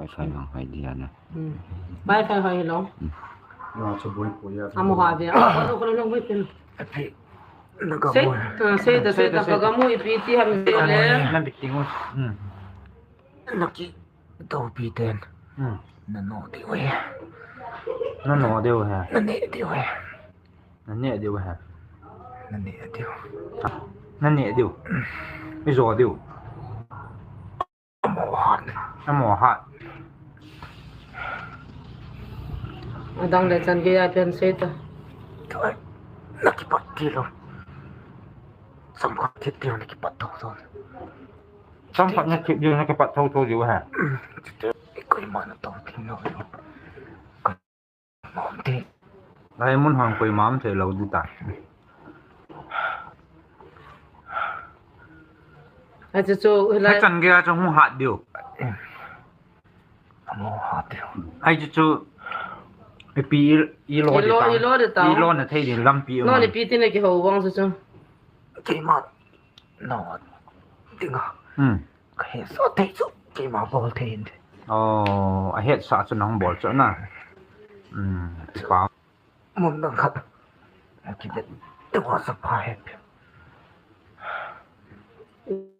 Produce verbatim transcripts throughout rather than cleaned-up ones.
Wifi mang hoi dia na. Hmm. Wifi hoi lo. Hmm. Na chu boi po ya. Amo ha dia. Ko lo, ko lo, boi pin. Api. Na ka Sei, boi. Ah, sei da, sei da, Sei da, sei da. Ka ga mu ipi ti ham sei le. Na bi ti ngu. Hmm. Na ki to pi ten. Hmm. Na no diu he. Na no diu he. Na ne diu he. Na ne diu he. Na ne diu. Na ne diu. Hmm. I jo diu. Amo hat. Amo hat. Adang le chan gei a pen sei ta. Toi. Na kipat ti lo. Sam khat thip ti lo na kipat tho tho. Sam khat na thip ti lo na kipat tho tho diu ha. Mm, chute. Koima na to ti lo. Mom ti. Lai mun hang koima um thei lo di ta. Ai chu chu, hilai Hai chan gei a chu hung hat diu. Amo hat diu. Ai chu chu, ipi i, i lo di Ilo, ta. Ilo di ta. I lo na thei di lampi No, um. Ni pi ti na kihou vang chu chu. Keima. No. Dinga. Hmm. Ka hetsah thei chu, keima bol thei in. Oh, a hetsah chu nang bol chu na. Hmm, pa. Mun dang khat. Ki vet. Te wa sa pa he.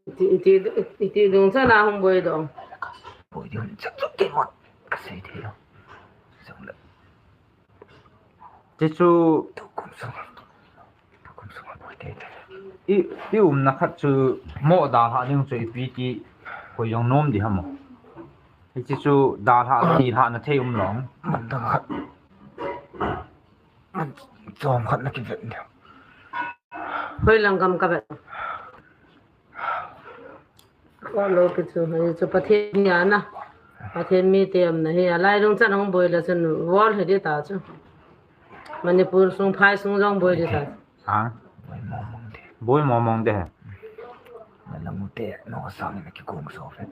Iti, iti, iti dung cha na hung boi dong. Boi dong cha chu keima. Ka sei thei lo. Song le. Ti chu Tu kum song. I, i umna khat chu mo dalha ding chu ipi ti koi jong nom di ham. Hichi chu dalha, tilha na thei um lou. Man dang khat. Man chom khat na kivet diu. Hoi lang gam ka vet. Ko lo ki chu, hi chu Pathen hi ana. Pathen mite umna hi, a lai lung chan hung boi le chun, wall hi di ta chu. Manipur sung phai sung jong boi di ta. Ha? Boi mo mong de. Boi mo mong de. Na lang u te, no sang in kikong so fe.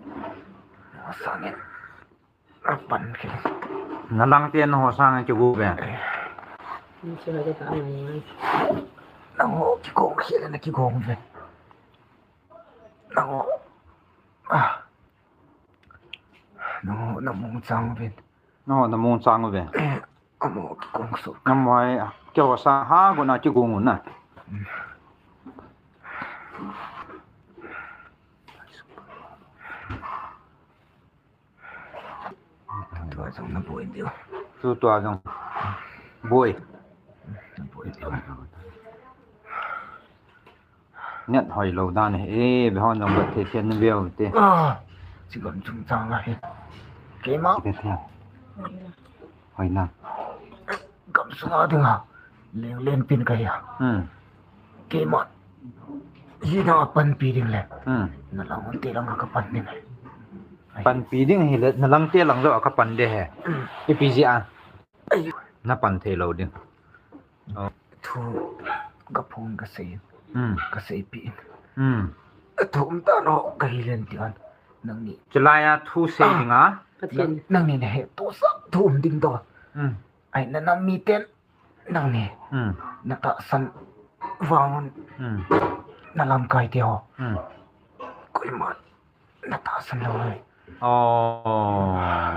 No sang in. Apan ke. Na lang te no sang in kikong ve. Ni chu ha de ta ngai ngai. Nang ho kikong khel na kikong ve. Nang ho. Ah. Nang ho na mong chang ve. No, na mong chang ve. Eh, amo kikong so. Na mo ai, kio sa ha go na kikong na. Tua jong na boi diu. Tu tua jong. Boi. Na boi diu. Net hoi lou dan e, be hon jong be the thian ni veu te. Ah, chi gam chung chang la he. Keima. Te thian. Hoi na. Gam sunga dinga. Leng len pin ka hi a. Hmm. Keima. Hi na panpi ding le. Hmm. Na lang te lang ka pan ding. Panpi ding hi le, na lang te lang lo ka pan de he. Hmm. Ipi ji a. Ai. Na pan thei lou ding. Oh. Thu ka phong ka sei. Hmm. Ka seipi. Hmm. Thu um ta no ka hi len ti an. Nang ni. Chulai a thu sei ding a. Pathen. Nang, nang ni na he to sa thu um ding to. Hmm. Ai na nam miten. Nang ni. Hmm. Na tahsan vang un. Hmm. Na lamkai te ho. Hmm. Koima. Na tahsan lou le. Oh.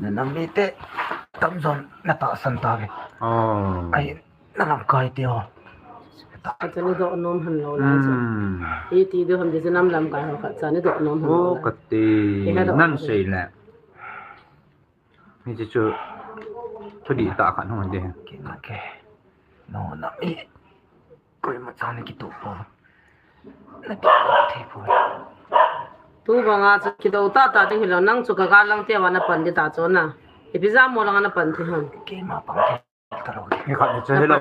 Na nam mite tamjon na tahsan ta ve. Oh. Ai, na lamkai te ho. Khat cha ni doh nom han lou lai chu. Hmm. Iti diu ham ti chu nam lamkai ho khat cha ni doh nom han lou lai. Oh, kati. Ki ha doh Nan sei le. Hichi chu thudih tah khat hung hi de. Kei na ke. No, na mi. Koima cha na kito po. Na kito thei po. Tu banga chu kito tah tah ding hilou, nang chu ka ga lang te va na pan di ta chu na. Ipi ja mo lang na pan thei ham. Keima pang thei. Hi khat ni chu hilou.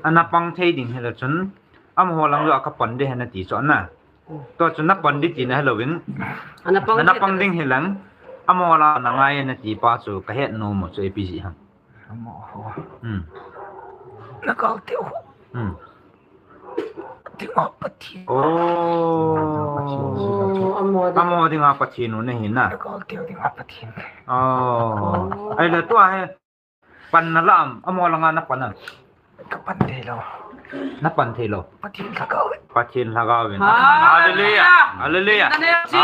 Ana pang thei ding hilou chun. Amaho lang jong a ka pan de he na ti chu na. Tua chu na pan di ti na hilou in. Ana pang ding hilang. Amaho lang na ngai na ti pa chu ka het nom u chu ipi ji ham. Amaho. Hmm. Na kal teu. Hmm. Dinga Pathen. Oh. Amaho dinga Pathen u na hi na. Na kal teu dinga Pathen. Oh. Ai la tua he. Pan na lam, amaho langa na pan a. Ka pan thei lou. Na pan thei lou. Pathen lhagao in. Pathen lhagao in. Hallelujah. Hallelujah. Hallelujah. In the name of Jesus.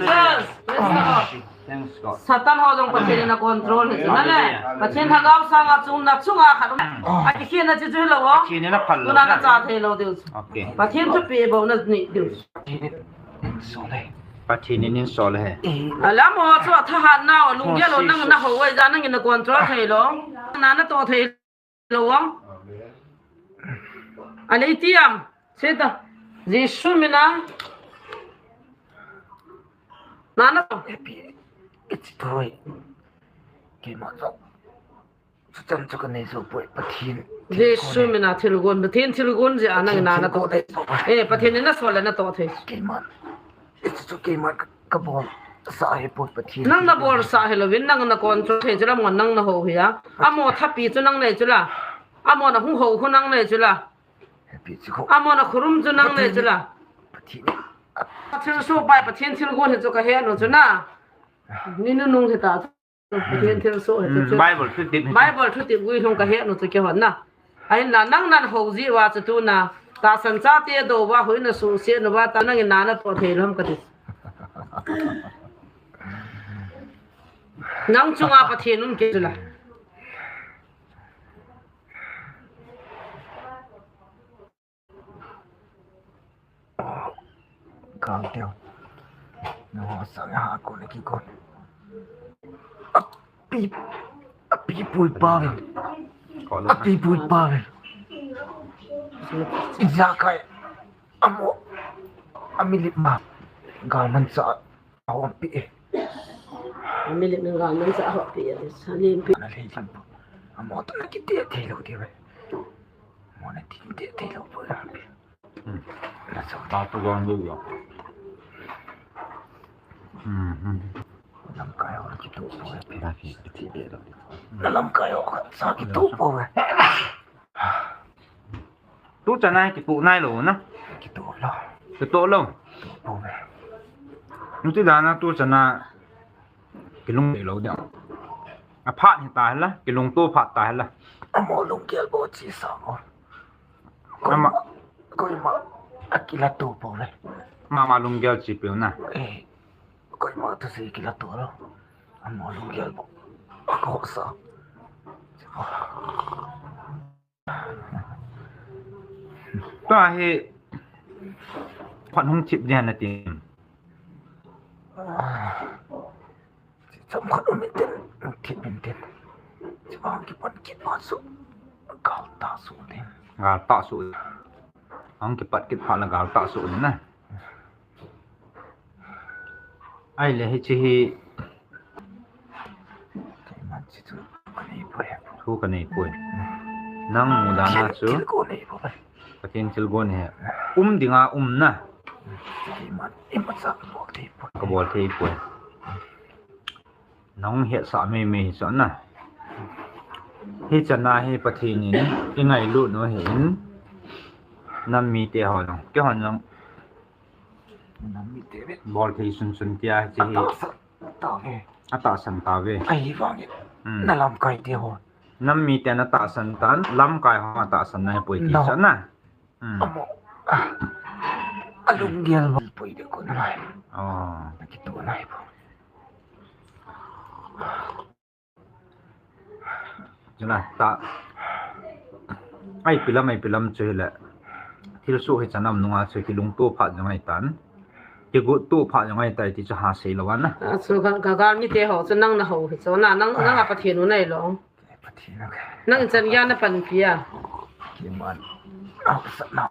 Hallelujah. Praise the Lord. Thanks God. Satan ho jong Pathen in a control hi chu na le. Hallelujah. Pathen lhagao sanga chun na chunga khat um. Mm. Ahi khen na chu chu lou. Pathen in a phal lou. Tuna na cha thei lou diu. Okay. Pathen thupeh bou na nei diu. Pathen in einsol e. Alam ho chu athahat nau, lunggel ho nang na hou e, ja nang in na control thei lou. Na na toh thei lou. Alei tiam, seta, Jesu mina. Na na toh. Happy, it's toy. Keima jong. Chuchan chu kanei jou poi, Pathen. Jesu mina thilgon, Pathen thilgon jeh a nang in na na toh. Eh, Pathen in na sol le na toh thei. Keima. Hichu keima ka, ka bolsah hi poi Pathen. Nang na bolsah hi louvin, nang na control thei chu la, amon nang na hou hi a. Amaho thapi chu nang nei chu la. Amaho na hung hou khu nang nei chu la. Happy chu khu. Amaho na khorum chu nang nei chu la. Pathen. Thilsoh pai, Pathen thilgon hi chu ka he nu chu na. Ni nunung hi ta. Pathen thilsoh hi chu. Mm, Bible thutep hi. Bible thutep guilhung ka he nu chu keihon na. Ahin la nang nan hou jeh uva chu tuna. Tahsan chate dou uva hoi na suhset uva ta nang in na na toh thei lou ham kati. Nang chunga Pathen um kei chu la. Kang teo. Nangho sang ha ko na kikon. Api, api pui pa ven. Api pui pa ven. Ijakai. Amo. Amilip ma. Galmanchah. Ahompi e. Amilip na galmanchah ahompi e. Salim pi. Ana lei lam. Amo to na kiti thei lou ti ve. Amo na ti ti thei lou po la pi. Hmm. Na so. Ta tu gong du yo. Hmm, hmm. Lamkai ho kituh po ve. Ta ki ti ti lou. Na lamkai ho sa kituh po ve. Tuchan a kituh nailou na. Kituh lou. Kituh lou. Kituh lou. Nuti dan a tuchan a kilungdei lou ding. Aphat hita hila, kilungto phat ta hila. Amo lunggel bou chi sa ko. Ama. Koima, koima akilato pou ve. Mama lunggel chi peu na. Eh, koima toh sei kilato lou. Amo lunggel bou. Ako sa. Tua hi, khat hung thip ding na ti. Chomkhat um intin, thip intin. Chuvang kipan kit phat chu, gal tah suh ding. Gal tah suh. Hung kipat kit phat le gal tah suh ding na. Ahile hiche hi. Keiman chu thu kanei poi. Thu kanei poi. Nang mudan a chu. Thil, thil kanei poi. Pathen thilgon hi. Um dinga um na. Keiman imacha kabol thei poi. Kabol thei poi. Nang hetsah mei mei hi chu na. Hichan a hi Pathen in ingailut u ahin. Nam mite ho jong. Keihon jong. Nam mite ve. Bol thei sun sun tia hiche hi. Atahsan tauve. Atahsan tauve. Ahivangin. Hmm. Na lamkai te ho. Nam mite na tahsan tan, lamkai ho atahsan nai poi ti chu na. Hmm. Amo. Ah. Alunggel bol poi de ko nai. Oh. Na kito nai po. Chuna ta. Ai pilam, ai pilam chu hile. Thilsoh hichan a um nunga chu kilungto phat jong ahitan. Kigoto phat jong ahitai ti chu ha sei lou ana. A chu ka, ka gal mite ho chu nang na ho hi chu na, nang, nang a Pathen u nai lou. Pathen u. Nang chan geiya na panpi a. Keiman. Au sa na.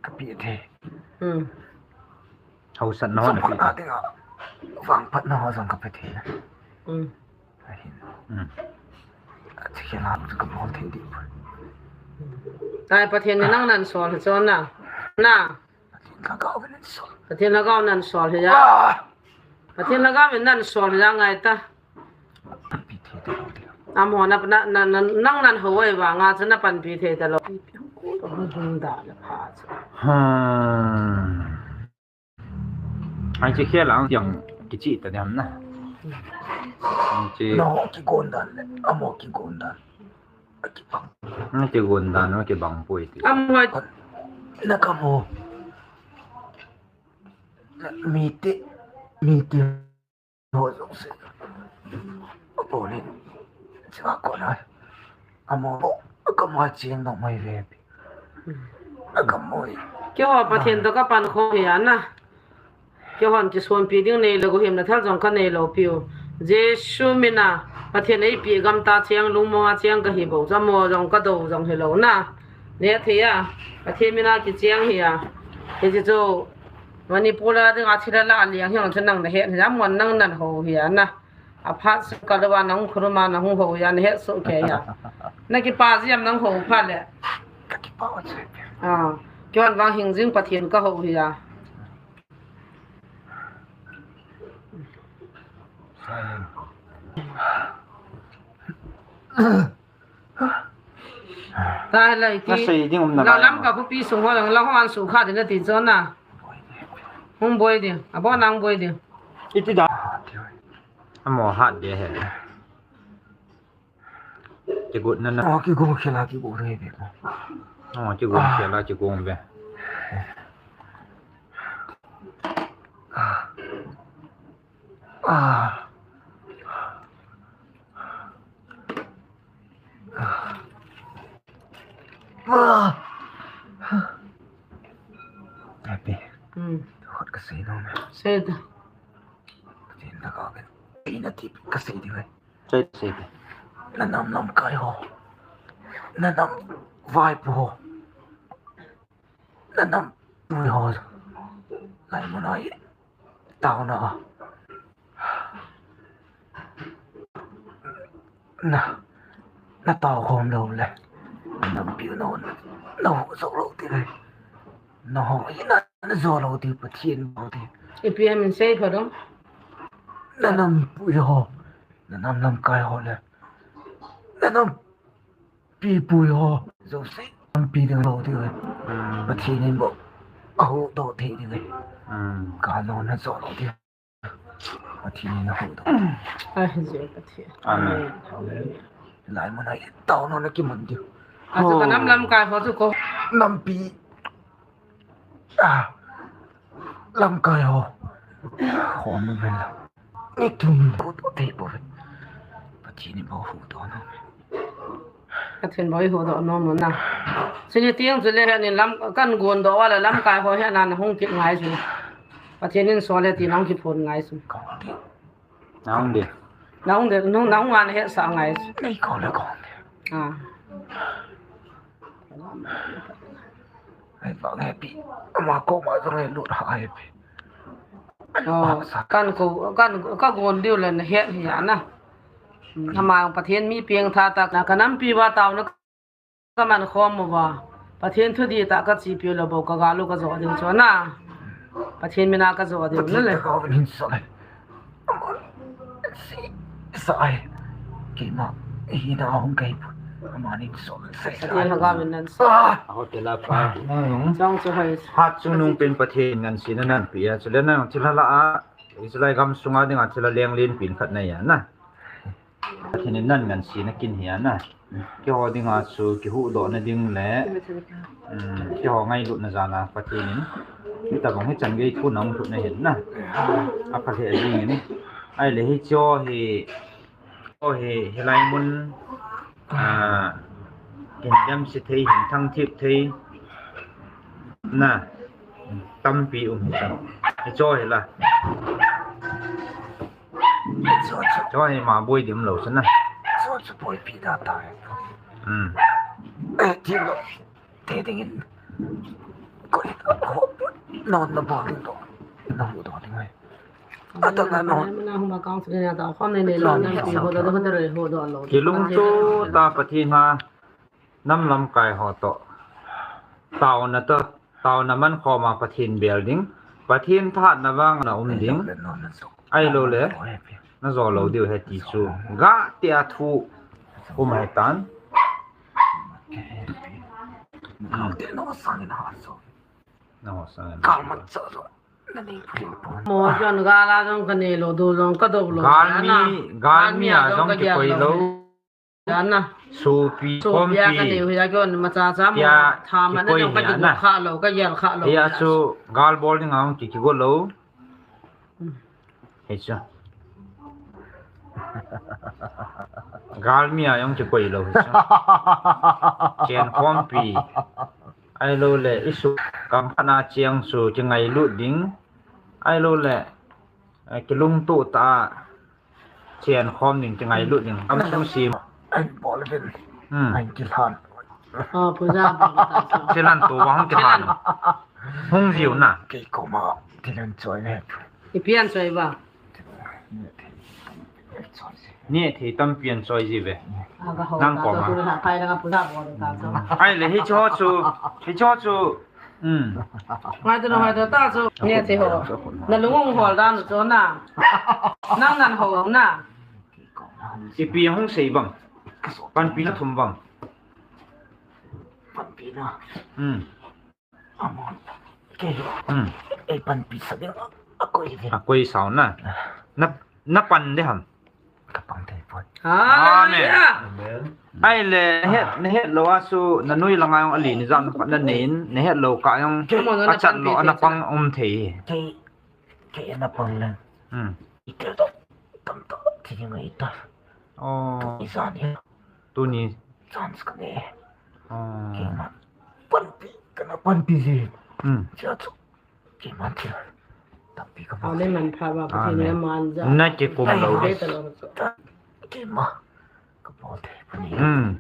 Kapeh thei. Hmm. Hausatna ho na peh. Vangphatna ho jong kapeh thei. Hmm. Ahin. Hmm. Athi khe la chu kabol thei ding. Ai Pathen in nang nan sol hi chu na. Na. Pathen lhagao nan sol. Pathen lhagao nan sol hi ja. Ah! Pathen lhagao nan sol hi ja ngai ta. Amo na, na, na, na, nang nan ho ai vanga chu na panpi thei talou. Hum da la pha chu. Hmm. Ai che khel ang tiang kichi ta dem na. Che. No kigon dan le, amo kigon dan. Naki gon dan, naki bang poi ti. Am hoi. Na kamu. Mite, mite. Ho jong se. Apo ni. Chua ko na. Amo bo. Kamo ching dong mai ve. Akamo. Keiho Pathen to kapan kho hi ana. Keihon kisonpi ding neilou, guhhimna thal jong kanei lou piu. Jesu mina, Pathen eipi gamta cheng, lungmonga cheng kahi bou, jamo jong kadou jong hilou na. Neh thei a, Pathen mina kicheng hi a. Hiche chu, Manipur a dinga thil ala liang hi jong chu nang nahet hi a, amon nang nan ho hi a na. Aphat sukal uva nahung khuruma nahung ho hi a, nahet soh kei a. Nakipa jia em nang ho phat le. Kakipa jia em. Ah, keihon vang hing jing Pathen kaho hi a. Tahle iti. Nasei ding umna la lam ka khopi sung ho lang la ho an su kha ding nati chu na. Hung boi ding. Abo nang boi ding. Iti da. Amo hat de he. Kigot na na. Oh, kigot khela kigot re be. Oh, kigot khela kigot be. Ah. Ah. Ah. Happy. Hmm. Hot ka sei no me. Sei da. Tin da ka ben. Ina tip ka sei di ve. Sei, sei. Na nam lamkai ho. Na nam vaipo ho. Na nam pui ho. Lai mun a hi. Taona. Na. Na tao khom lou le. Na nam piu no. Na ho so lou ti le. Na ho hi na, na jo lou ti Pathen bou ti. Ipi ham in sei pha dong. Na nam pui ho. Na nam lamkai ho le. Na nam pi pui ho. Jouse. Nam pi ding lou ti. Hmm. Pathen in bou. Ahuhdoh thei ding. Hmm. Ka no na jo lou ti. Pathen in ahuhdoh. Ai, je Pathen. Amen. Amen. Lai mun a hi taona na kiman diu. Achu ka nam lamkai ho chu ko. Nampi. Ah. Lamkai ho. Ho mun ven la. Ni tum ko to te bo. Pathen in bou huhdoh na. Pathen bou huhdoh nom na. Chuni tiang chu le hen in lam kan gon doh a le lamkai ho hen na hung kit ngai chu. Pathen in sol e ti nang kiphon ngai chu. Nang de. Nang de, nang, nang ngan he sa ngai chu. Nei ko le ko. Ah. Ai, vang happy. Ama ko ma jong he lut ha happy. Oh, kan ko, kan, ka gon diu le na het hi a na. Hmm, ama Pathen mi peng tha tak na ka nampi uva taona ka man khom uva. Pathen thudih tah ka chepi u le bou ka gal u ka jo diu chu na. Pathen mina ka jo diu na le. Pathen ka gal hin sa le. Sa ai. Keima, hina hung kai pu. Amani so. Pathen ka gal min nan sa. Ah. Aho te la pa. Jong chu hai. Hat chung nung pen Pathen ngansi na nan pi a. Chu le na thil la a. Israel gam sunga dinga thil a leng len pin khat na ya na. Pathen in nan ngansi na kin hi a na. Keiho dinga chu kihuhdoh na ding le, um, keiho ngailutna jal a Pathen in hitabang hi chan gei thu na hung lhut na hin na. Apha lheh jing in. Ahile hicho hi, o hi, hilai mun, ah, hin demse thei, hin thangthip thei. Na, tampi um hi chu. Hicho hi la. Cho, cho. Cho hi ma boi dim lou chu na. Cho, cho boi pi da ta. Hmm. Eh, ti lo. Te ding in. Ko i ta ho. Non na bol ding to. Na hu do ding ai. Ata na non. Na hu ma kang su na ta khom ne ne lo na pi ho do do ho do ho do lo. Kilungto ta Pathen a. Nam lamkai ho to. Taona to. Taona man khom a Pathen bel ding. Pathen thahatna vang na um ding. Ahilou le, na jo lou diu ahi ti chu. Ga tia thu um ahi tan. Na ho sang. Mo jon gal a jong ka ne lou, do jong ka do lou. Galmi, galmi a jong kikoi lou. Ana. Sopi, sopi a ka khompi. Nei hu ya ko ma cha cha mo. Tia, tha ma na kikoi jong ka ni kigol ana. Kha lo, ka yel kha lo. Tia chu gal bol ding ang ki kigol lo. Hmm. Hi chu. Gal mi a jong kikoi lo hi chu. Chen khompi. Ahilou le, i su kam khat na chiang chu kingailut ding. Ahilou le, eh, kilungtoh tah a chen khom ding, kingailut ding. Kam sung sim. An bol ven. Hmm. An kilhan. Oh, puja bol ta so. Thil an to ba hung kilhan. Thil an. Hung jiu na. Kei koma, thil an choi ve. Ipi an choi ba? Neh thei tampi an choi ji ve. Nang koma. Ahile, hiche ho chu, hiche ho chu, hmm. Ngai tu, ngai tu ta chu, neh thei ho. Na lung hung hol dan chu na. Nang nan ho na. Ipi hung sei bang. Panpi na thum bang. Panpi na. Hmm. Amon. Kei. Hmm. Ei panpi sa ding. A koi ve. A koi sao na. Na, na pan de ham. Ka pang thei poi. Amen. Hallelujah. Amen. Ahile, na het, na het lou a chu, na nui langa jong ali ni jam na pan na nei in, na het lou kah jong. Kei. Amon, a chat lou, na pan thei. Ana pang um thei. Kei, kei na pang le. Hmm. I kel to. Tam to. Thei ngai ta. Oh. I jan hi. Tuni. Chance ka nei. Ah. Keima. Panpi, kana panpi ji. Hmm. Chia chu. Keima thil. Tampi ka. Amen. Man pha ba, Pathen. Amen. Man ja. Na kikum lou. Ai, ta lou chu. Keima. Ka bol thei puni. Hmm.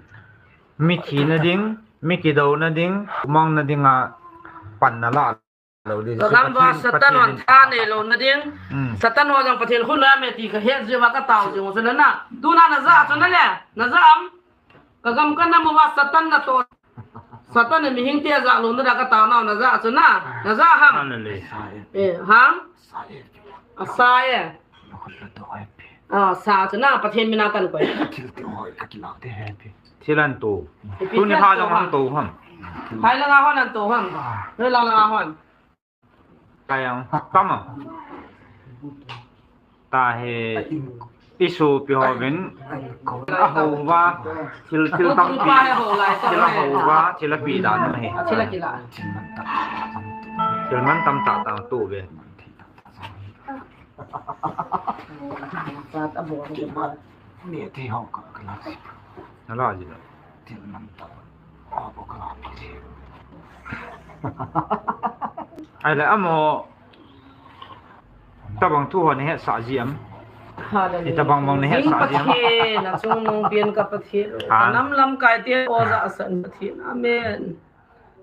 Mi thina ding, mi kidouna ding, mang na ding a pan na la. Lou ding. Ka gam va Satan hon tha nei lou na ding. Hmm. Satan ho jong Pathen khut na me ti ka het jeh uva ka tao jing u chu le na. Tuna na ja chu na le. Na ja am. Ka gam ka nam uva Satan na to. Satan in mihing te ja lou na da ka tao nau na ja chu na. Na ja ham. Hallelujah. Eh, ham. Asa e. Ah, sa chu na Pathen mina kan koi. Thil ti hoi ka kilah te he pi. Thil an to. Tuni ha jong an to ham. Hai langa hon an to ham. Noi lang langa hon. Kayang tama. Tahe isu pi ho vin. A ho va. Thil, thil tampi. Thil a ho va. Thil a pi dan he. Thil a kila. Thil man tam tah tah tu ve. Neh thei ho ka, ka la ji. Na la ji na. Thil man tam. Oh, bo ka la ji. Ahile amo. Tabang thu ho na hetsah ji am. Hallelujah. Itabang bang na hetsah ji am. Pathen, achungnung pen ka Pathen. Ha. Ka nam lamkai te po ja san Pathen. Amen.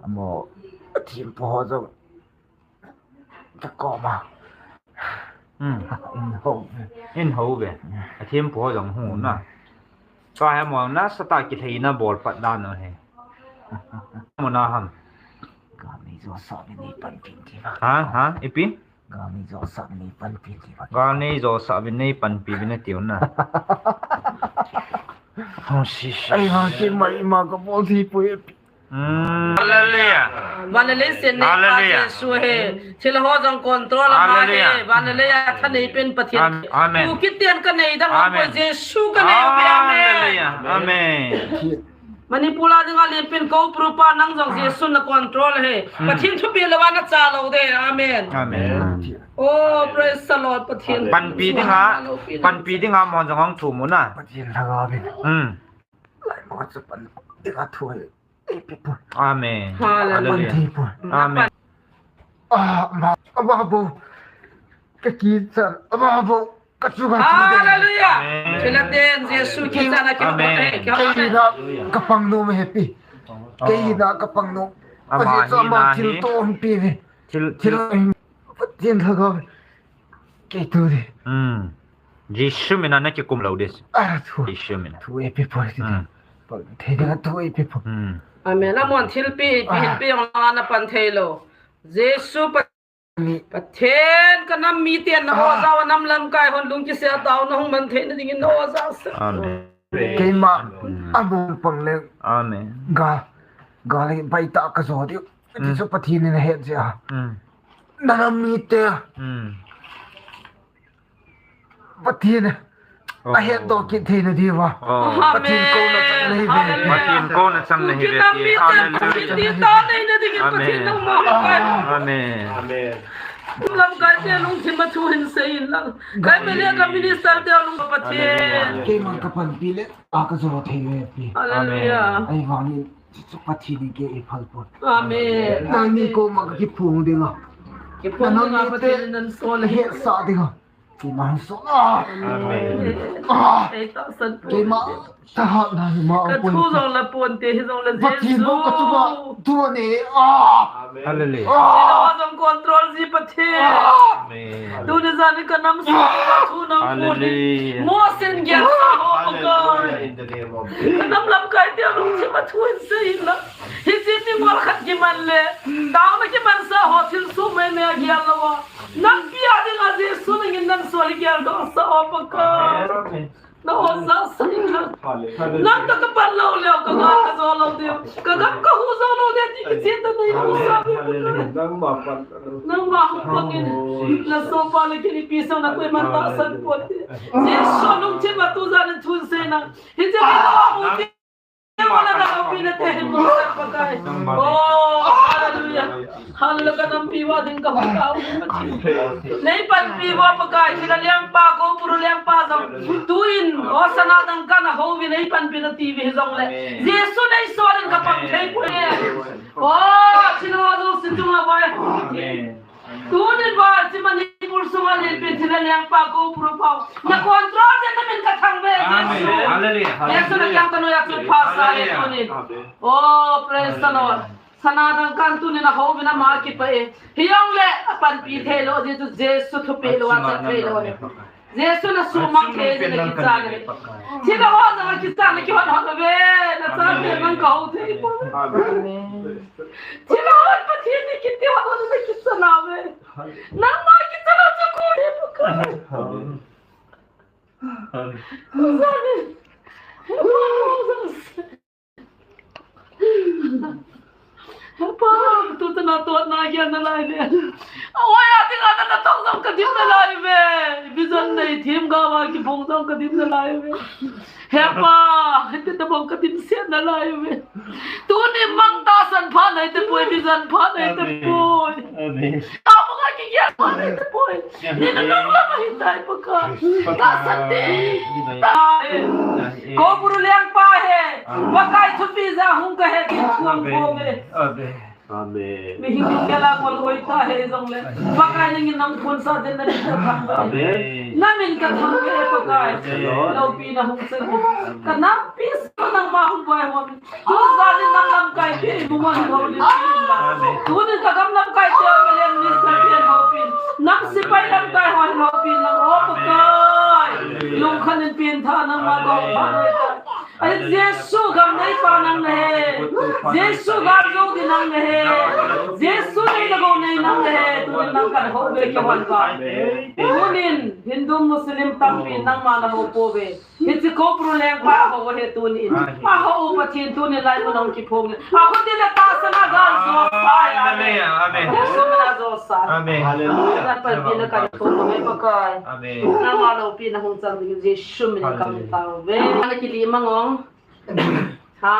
Amo. Thempu ho jong. Ka koma. Hmm. In ho. In ho ve. A thempu ho jong hung na. Ka he mo na sa ta kilhei na bol pat dan u he. Mo na ham. Ka mi jo sa mi ni pan pin ti ba. Ha, ha, ipi? Ka mi jo sa mi ni pan pin ti ba. Ka mi jo sa mi ni pan pin na tiu na. Hong si si. Ai, hong si mai ma ka bol ti pu ipi. Hmm. Hallelujah. Van le lei sen nei pa Jesu he. Thil ho jong control a ma he. Hallelujah. Van le lei a thanei pen Pathen. Am-, amen. Tu kit ten ka nei dang ho Jesu ka nei u he. Amen. Hallelujah. Amen. Manipur a dinga len pen ko prupa nang jong Jesu na control he. Hmm. Pathen thupeh lou a na cha lou de. Amen. Amen. Oh, praise the Lord, Pathen. Panpi dinga, panpi dinga mo jong hong thu mu na. Pathen lhagao bin. Hmm. Lai mo chu pan dinga thu he. Amen. Hallelujah. Amen. Ah, ma, ama bo. Ka kichat, ama bo. Ka chu ka chu. Hallelujah. Amen. Thil a ten, Jesu kichat na ki. Amen. Kei na ka pang nom he pi. Kei na ka pang nom. Ama hi na thil hi. Thil, thil. Thil, thil. Kei tu di. Hmm. Jesu mina na kikum lou di. Ah, thu. Jesu mina. Thu e pi po di. Hmm. Thei ding thu e pi po. Hmm. Amen. Amon thilpi, pi, pi jong la na pan thei lou. Jesu pa-, Pathen ka nam mite na ho jao nam lamkai hon lung kisel tao na hung man thei na dingin na ho jao sa. Amen. Keima, hmm, amon pang le. Amen. Ga, ga le bai ta ka jo di. Hmm. Ti chu Pathen in a het jeh a. Hmm. Na nam mite. Hmm. Pathen. Oh. Ahetdoh kit theina diuva. Oh. Pathen kouna chang nahi ve. Amen. Pathen kouna chang nahi ve. Hallelujah. Amen. Amen. Lamkai te lungthim a thu hin sei in lang. Kai me le ka minister te lung Pathen. Keiman ka panpi le, a ka jo thei ve pi. Hallelujah. Amen. Ahivangin, chu Pathen in kei eiphal pon. Amen. Nangni koma ka kiphong dinga. Kiphong dinga, Pathen in nan sol. Hetsah dinga. Keiman sol a. Amen. Ah. Ei tahsan pon. Keiman. Ka thu jong la ponte, hijongle Jesu. Pathen bou ka chunga, thu ane, ah. Amen. Hallelujah. Jehovah jong control ji Pathen. Amen. Tuni jan in ka nam sunga thu nang pon. Hallelujah. Mosen gelsa ho Pakai. Hallelujah. In the name of Jesus. Ka nam lamkai te lungthim a thu hin sei in lang. Hiche mi ngol khat kiman le, taona kimansa ho thilsoh meimei a gel louva. Nampi a dinga Jesu nangin nan sol geldoh sah o Pakai. Amen. Na osa sah in lang. Hallelujah. Nang toh ka pan lou leu, ka gal ka jo lou diu. Ka gam ka hu jou lou diu, ti kichen ta nei hu sa ve Pakai. Hallelujah. Nangma pan. Nangma hung pang in. Na sopi le kei ipi sah na koiman tahsan ponte. Jesu lungthim a tu jan in thu hin sei in lang. Hiche mi na hu ti. Wala na loupi na te hin mo sa Pakai. Oh, hallelujah. Hallelujah, ka nampi uva ding ka hung tao. Nei panpi uva Pakai, thina lengpa, Koupuru lengpa jong. Tuin, oh, Sana Duncan a houin nei panpi na ti uve hijongle. Amen. Jesu nei sol in ka pang thei poi. Amen. Oh, thina uva jong si chunga vai. Amen. Tunin va, hiche Manipur sunga lenpen thina lengpa Koupuru pau. Na control jeh in na min ka thangvah e, Jesu. Amen. Hallelujah. Jesu na kiang ka noiya chu pha sa e tunin. Amen. Oh, praise the Lord. Sana Duncan tunin a houin ama kipah e. Hijongle, a panpi thei lou, Jesu, Jesu thupeh lou, a chat thei lou. Jesu na sumang thei jeh in na kichat e. Thina ho jong a kichat na kihot hot uve. Na chate man ka hou thei poi. Amen. Thina ho Pathen ni kiti hot hot na kichat nauve. Nangma kichat na chu ko he Pakai. Amen. Amen. He Pa, tu tana totna gel nalai le. Ahoiya dinga na natong jong ka dim nalai uve. Vision nei themgao a kiphong jong ka dim nalai uve. He Pa, hiti tabang ka dimset nalai uve. Tuni mang tahsan pha nei tapoi, vision pha nei tapoi. Amen. Tabang a kigel pha nei tapoi. Ni na nung lam ahi tai Pakai. Tahsan ding tai. Koupuru lengpa he. Pakai thupeh jeh a hung kahi ti thu hung phong e. Amen. Amen. Mihing in kei la kol hoi ta he jongle. Pakai nangin nang phun sa den na min ka thangvah e. Amen. Na min ka thangvah e Pakai. Amen. Loupina hung chang e. Ka nampi sa nangma hung boi hon. Tujan in nang lamkai te, imu ngon hou lim pi in lang. Amen. Tunin ka gam lamkai te, ka leng minister pen hou pi in. Nang sepai lamkai ho hin hou pi in lang, o Pakai. Amen. Lungkhan in pen tha nangma gou pha noi tai. Ahi Jesu gam neipa nang nahi. Jesu gam jou di nang nahi. Jesu nei le gou nei nang nahi. Tunin nang kan hou ve kihon va. Amen. Tunin Hindu Muslim tampi nangma na hou pouve. Hiche Koupuru lengpa ahou ahi tunin. Ahi. Ahou Pathen tunin laimun a hung kiphong in. Akhut in le tahsan a gal jo sa e. Amen. Amen. Jesu min a jo sa e. Amen. Hallelujah. Nang panpina kahin thum uve Pakai. Amen. Nangma loupina hung chang dingin Jesu min a kahin tao uve. Hallelujah. Ana kili mang o. Ha?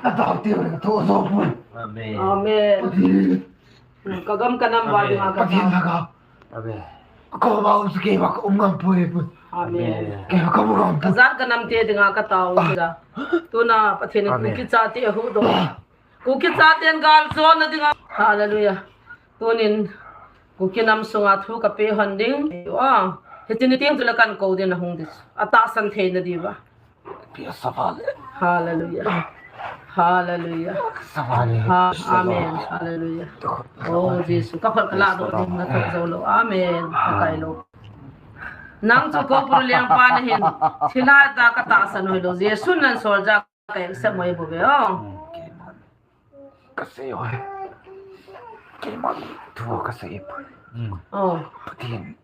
Na tao ti uve ka tho jo poi. Amen. Amen. Pathen. Hmm, ka gam ka nam va dinga ka tao. Pathen laka. Amen. Ka koma um chu keiva ka um ngam poi poi. Amen. Amen. Keiva ka um ngam poi. Ka jat ka nam te dinga ka tao. Ah. Tuna Pathen in Amen. Kuki chate ahuhdoh. Kuki chaten gal jona dinga. Hallelujah. Tunin Kuki nam sunga thu ka pe hon ding. Ah, hiche ni teng chule kan kou ding ahung ding. Atahsan theina diuva. Pi asa vale. Hallelujah. Hallelujah. Asa vale. Ha, amen. Hallelujah. Oh, Jesu. Ka phal ka la doh ding na thot jou lou. Amen. Ka kai lou. Nang chu Koupuru lengpa nahin. Thilha ta ka tahsan hoi lou. Jesu nan sol ja ka accept mo e bou ve o. Ka sei hoi. Keiman thu ka sei poi. Oh. Pathen.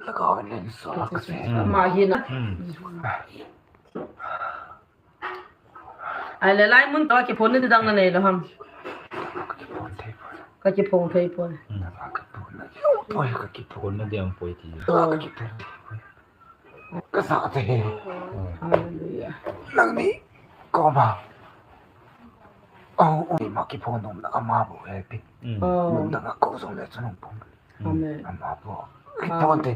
Lhagao in einsol a ka sei. Hmm. Ama hi na. Hmm. Ahile laimun toh kiphonna dang na nei lou ham? Ka kiphong thei poi. Ka kiphong thei poi. Hmm. Ka kiphonna ding poi ti. Oh. Ka kiphong thei poi. Ka sa te. Hallelujah. Nangni koma. Au, ui, ma kiphong nom na ama bou he pi. Mm. Oh. Mun dang a ko jong le chun hung pung. Amen. Ama bou. Kiphong te.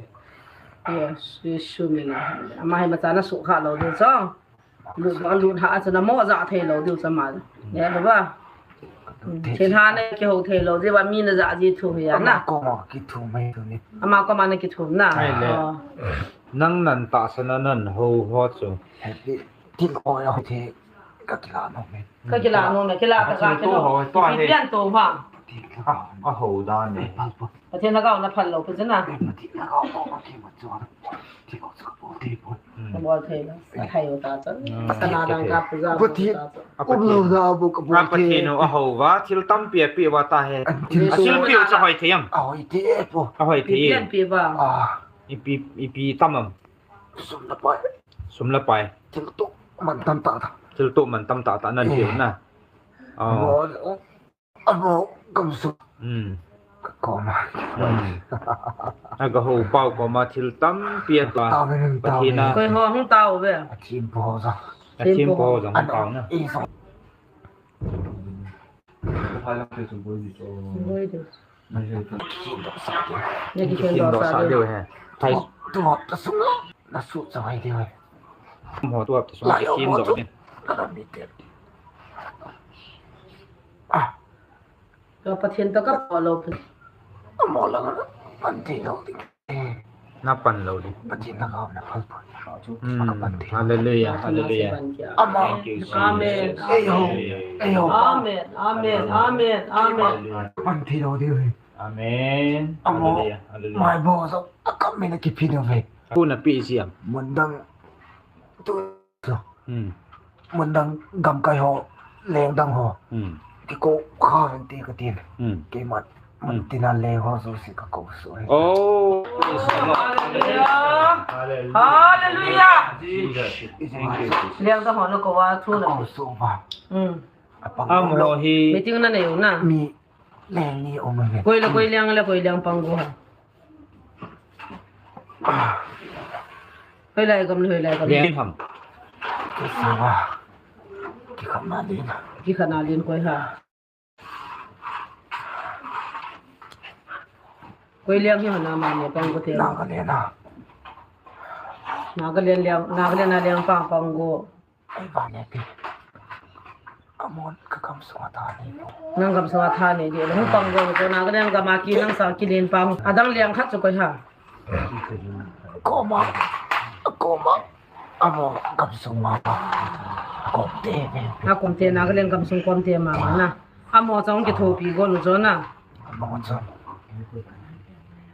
Yes, Jesu min a. Ama hi ma cha na su kha lou diu chong. Lut bang lut ha chu na mo ja thei lou diu cha ma. Ne ba. Thil ha na kiho thei lou, jeh a mi na ja ji thu hi a na. Ama koma kithum mai thu ni. Ama koma na kithum na. Ai le. Oh. Nang nan tahsan a nan ho ho chu. Happy. Thil ho ya ho the ka kila nom e. Ka kila nom e, kila ta ka kila. Ho, to he. Pian to ha. Thil ho. A ho dan e. Pathen lhagao na phal lou pi chu na. Pathen lhagao ko ka ki ma chu. Thil ho chu ka bol thei pon. Ka bol thei lou. Ka thei u ta chu. Sana dang ka puja u ta chu. Kum lou da bu ka bol thei. Pathen u a ho va, thil tampi a pe va ta he. A thil pe u chu hoi thei am? A hoi thei e po. A hoi thei. Pian pe va. A. Ipi, ipi tam am? Sum le pai. Sum le pai. Thil to man tam ta ta. Thil to man tam ta ta nan pe u na. A. Amo, gamsung. Hmm. Ka koma. Hmm. A ka ho pau koma thil tampi a tua. Tao ve, tao ve. Pathen a. Koi ho hung tao ve. A thim po ho jong. A thim po ho jong hung tao na. I jong. Boi de. Na kikhen doh sa diu he. Thai. Tu hop ta sung lo. Na su chawai diu he. Mo tu hop ta sung. Lai o kikhen mo doh tu. Ni. Ka ram ni te. Ah. Ka Pathen to ka po lou phi. Amo la na pan thei lou ding. Na pan lou ding. Pathen lhagao na phal pon. Hmm. Ka pan thei. Hallelujah, hallelujah. Ama. Thank you, Jesus. Amen. Ei ho. Hallelujah. Ei ho. Amen, amen, amen, amen. Hallelujah. Pan thei lou ding. Amen. Amo. Hallelujah, hallelujah. Mai bo so. A kam me na kiphin ve. Ku na pi siam. Mun dang. Tu. Hmm. Mun dang gamkai ho, leng dang ho. Hmm. Kiko kha ven ti ka tin. Hmm. Keiman, mun hmm. Tina leng ho jouse ka ko su e. Oh. Hallelujah. Hallelujah. Jesus. Thank you, Jesus. Leng dang ho na ko va thu na. Ka ko su va. Hmm. Apang. Amo hi. Meeting na nei u na. Mi Leng ni um e. Koi le koi leng le koi leng pang go ha. Hoilai gam le hoilai gam. Leng ham. Ki sa wa. Ki khat na lin. Ki khat na lin koi ha. Koi leng hi ha na ma ne pang go te. Nagaland a. Nagaland leng, Nagaland a leng pang pang go. Ei, vang e pi. Amon ka gamsung a tha nei. Nang gamsung a tha nei di. Hung pang go ko Nagaland gam a ki nang sa ki len pang. Adang leng khat chu koi ha. Koma. Koma. Amo gamsung ma. Kom te. Na kom te Nagaland gamsung kom te ma na. Amo chong kithopi go lu chu na. Amo chong.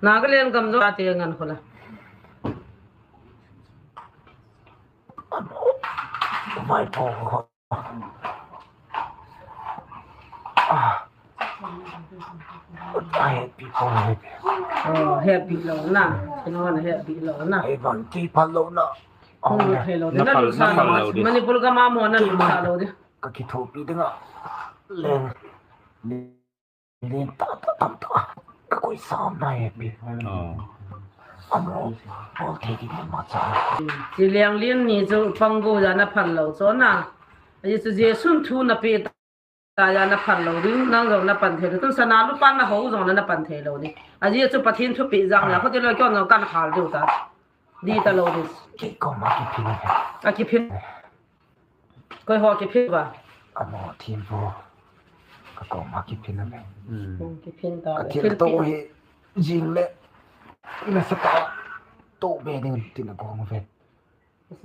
Nagaland gam jo te ngan khola. Vai po. Ah. Ai, pi po. Oh, happy lo na. Kino na happy lo na. Ai, bang ki pa lo na. Oh, hello. Na lu sa lo. Manipur gam a mo na lu sa lo di. Ka kithopi ding a. Leng. Len ta ta tam ta. Ka koi sam na e pi. Oh. Amo, bol thei di ma cha. Chi leng len ni chu pang go ja na phal lo chu na. Aji chu Jesu thu na pe ta ja na phal lo ding, nang jong na pan thei lo. Tun sana lupa na ho jong na pan thei lo ni. Aji chu Pathen thu pe jang la, ko ti lo kyo no kan hal diu ta. Di ta lo di. Kei koma kiphin. A kiphin. Koi ho kiphin ba? Amo thim po. Ka koma kiphin a me. Hmm. Hmm, kiphin ta. Ka thil to hi jing le. Na sa ta. To be ding tin a gong ve.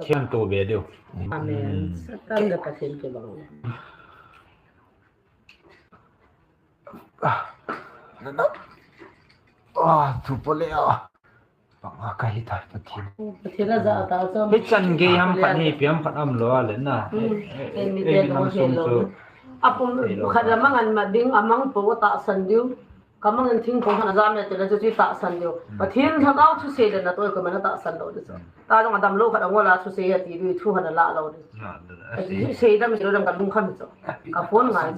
Thim to be diu. Amen. Hmm. Satan le Pathen kibang. Ah, na na. Ah, thu po le a. Bang a ka hi ta Pathen. Pathen a ja ta chu. Hichan gei ham khat hi piam khat am lo a le na. Hmm. Ei, ei, ei, mi te ei, lo ham he sum lo. Chu. A pum khat la mangan ma ding, a mang po tahsan diu. Ka mang in thing po khat a ja me te la chu chu tahsan diu. Hmm. Pathen lhagao thusei le na toi ko ma na tahsan lo diu chu. Hmm. Ta jong a dam lo khat a ngol a thusei a ti diu thu khat a la lo diu. Na, na, na, a ti sei. Sei dam sei lo dam ka lung kham chu. Ka phone ngai.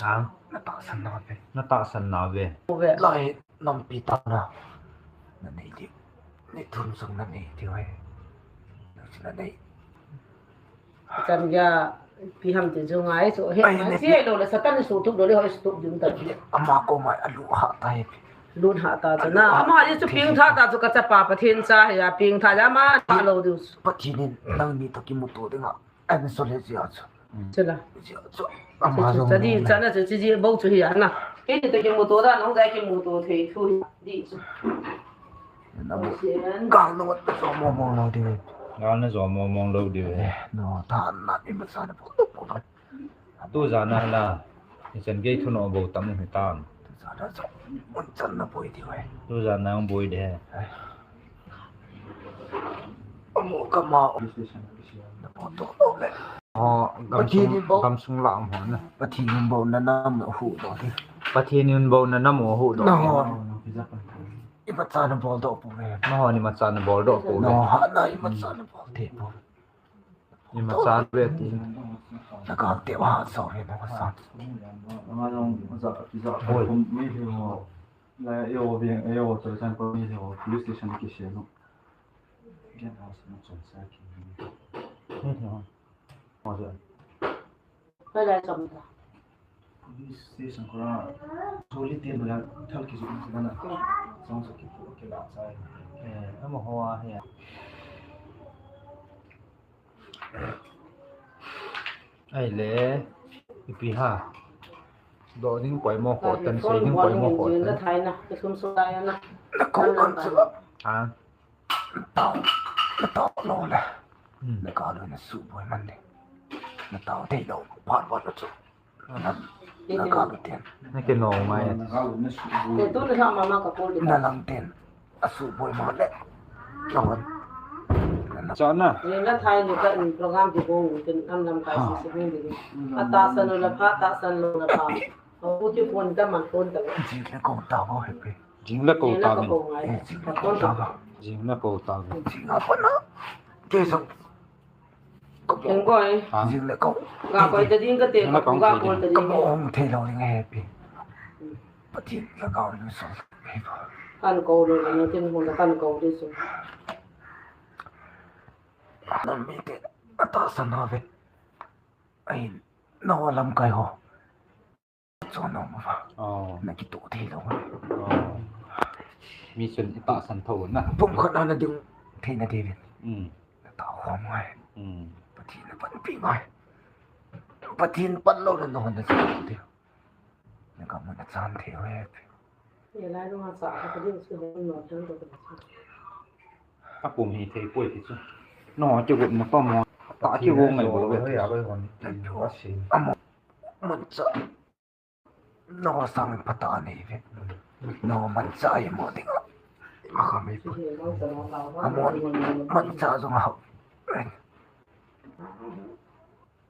Ha? Na tahsan na ve. Na tahsan na ve. Ve. Lai nampi ta na. Na nei di. Ni thum sung na nei di ve. Sila nei. Chan gei, ipi ham ti chu ngai chu. He, ai, ngai ne, ti lo le Satan su tup lo le hoi su tup ding ta. Ama koma alu ha ta he. Lut ha ta chu. Alu na, ha ama ta chu ping tha ta chu ka chapa Pathen cha he a ping tha ya ma ta lo diu. Pathen in nangni toh kimuto dinga. An so le jia chu. Chula. Jia chu. Ama chu jong cha di ne. Cha na chu chi ji bo chu hi a na. Kei ni toh kimuto da nong da kimuto thei thu hi di chu. Na bo. Gal na wat so mo mo lo di. Gal na so mo mo lo di. Eh, no, ta na ni ma sa na bo. Tu jan a na. Ni chan gei thu no bo tam ni tam. Tu jan a so. Mun chan na boi di we. Tu jan na boi de. Amu kama. Aw, gamsung, gamsung la amu na. Pathen in bou na nam hu do. Pathen in bou na nam hu do. Na ho. Imacha na bol do pu ve. Na ho ni macha na bol do pu ve. Na ho na imacha na bol te pu. Imacha ve ti. Na ka te wa so ve na sa. Oi. La yo ve, yo to chan ko ni ho police station ki se no. Hoilai chom ta. Police station ko la, choli te mala thal ki jum se na. Song so ki pu ki la chai. Eh, ama ho a he. Ai le, ipi ha. Do ding koi mo ko, tan sei ding koi mo ko. Jing la thai na, ka sum so la ya na. Na ko kan se la. Ha. Na tao, na tao lo le. Hmm. Na ka lo na su boi man de. Na tao te lo, phat phat lo chu. Na, na ka lo ten. Na ke no mai. Te tu na sa mama ka pol de. Na lang ten. A su boi ma le. Na wan. Cha na. Ni na thai ni ka in program di bong ni ken am lam ka si si ni. A ta san lo la pha, ta san lo la pha. A u ti pon ta man pon ta. Ji le ko ta ho he pe. Jing le ko ta min. Jing le ko ta min. Jing le ko ta min. Jing a ko na. Ke so. Ko ko. Jing le ko. Ga ko ta ding ka te ko ga ko ta ding. Ko hong the lo ding he pi. Pathen la ka ni so. Kan ko lo ni tin hong kan ko de so. Na mi te ata sa na ve. Ai, na lam kai ho. Chon nong ma. Oh. Na kitoh thei lou. Oh. Mi chun i tahsan tho na. Pumkhat na na ding thei na ding. Mm. Na tao khom ngai. Mm. Pathen na panpi ngai. Pathen pan lou na nong na chon thei. Na ka mun na chan thei we. Ye lai nong a cha ka ding si ho no chan ko. A pum hi thei poi ti chu. No, ki got mo to mo. Ta ki go ngai bol ve. Amo. Mun cha. No sang pha ta nei ve. No man cha ai mo ding. A kha mai pu. Amo man cha jong a hau.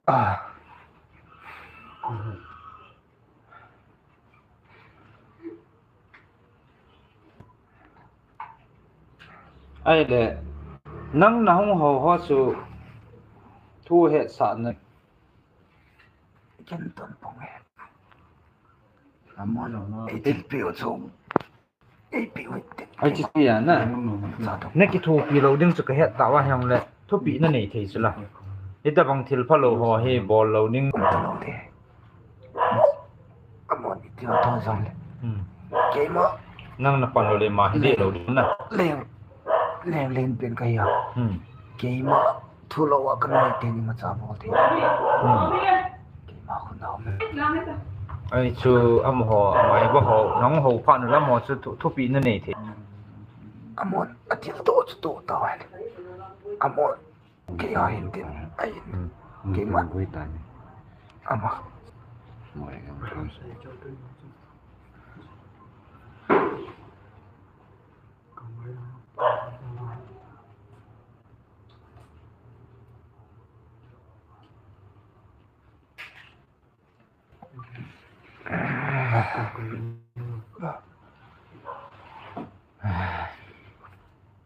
Ah. Ai le, nang na hung ho ho chu thu hetsah na. Ken ton pong e. Amon, i thil piu chu. Ei piu i te. Ai chi ya na. Sa to. Na kithopi lou ding chu ka het ta wa hiang le. Thupi na nei thei chu la. Hitabang thil phalou ho hi bol lou ding. Amon i tia to jong le. Hmm. Keima. Nang na pan lou le ma hi de lou ding na. Leng. Leng len pen ka ya. Hmm. Keima. Thu lou a ka noi te ni ma cha bol thei. Hmm. Keima khun dau me. Ai chu amaho, amai ba ho, nang ho pha nu lam ho chu thu, thupi na nei thei. Amon, a thil to chu to ta wa. Amon. Kei a hin tin, ai hin. Hmm. Keima. Gui ta ni. Ama. Moi, am, am.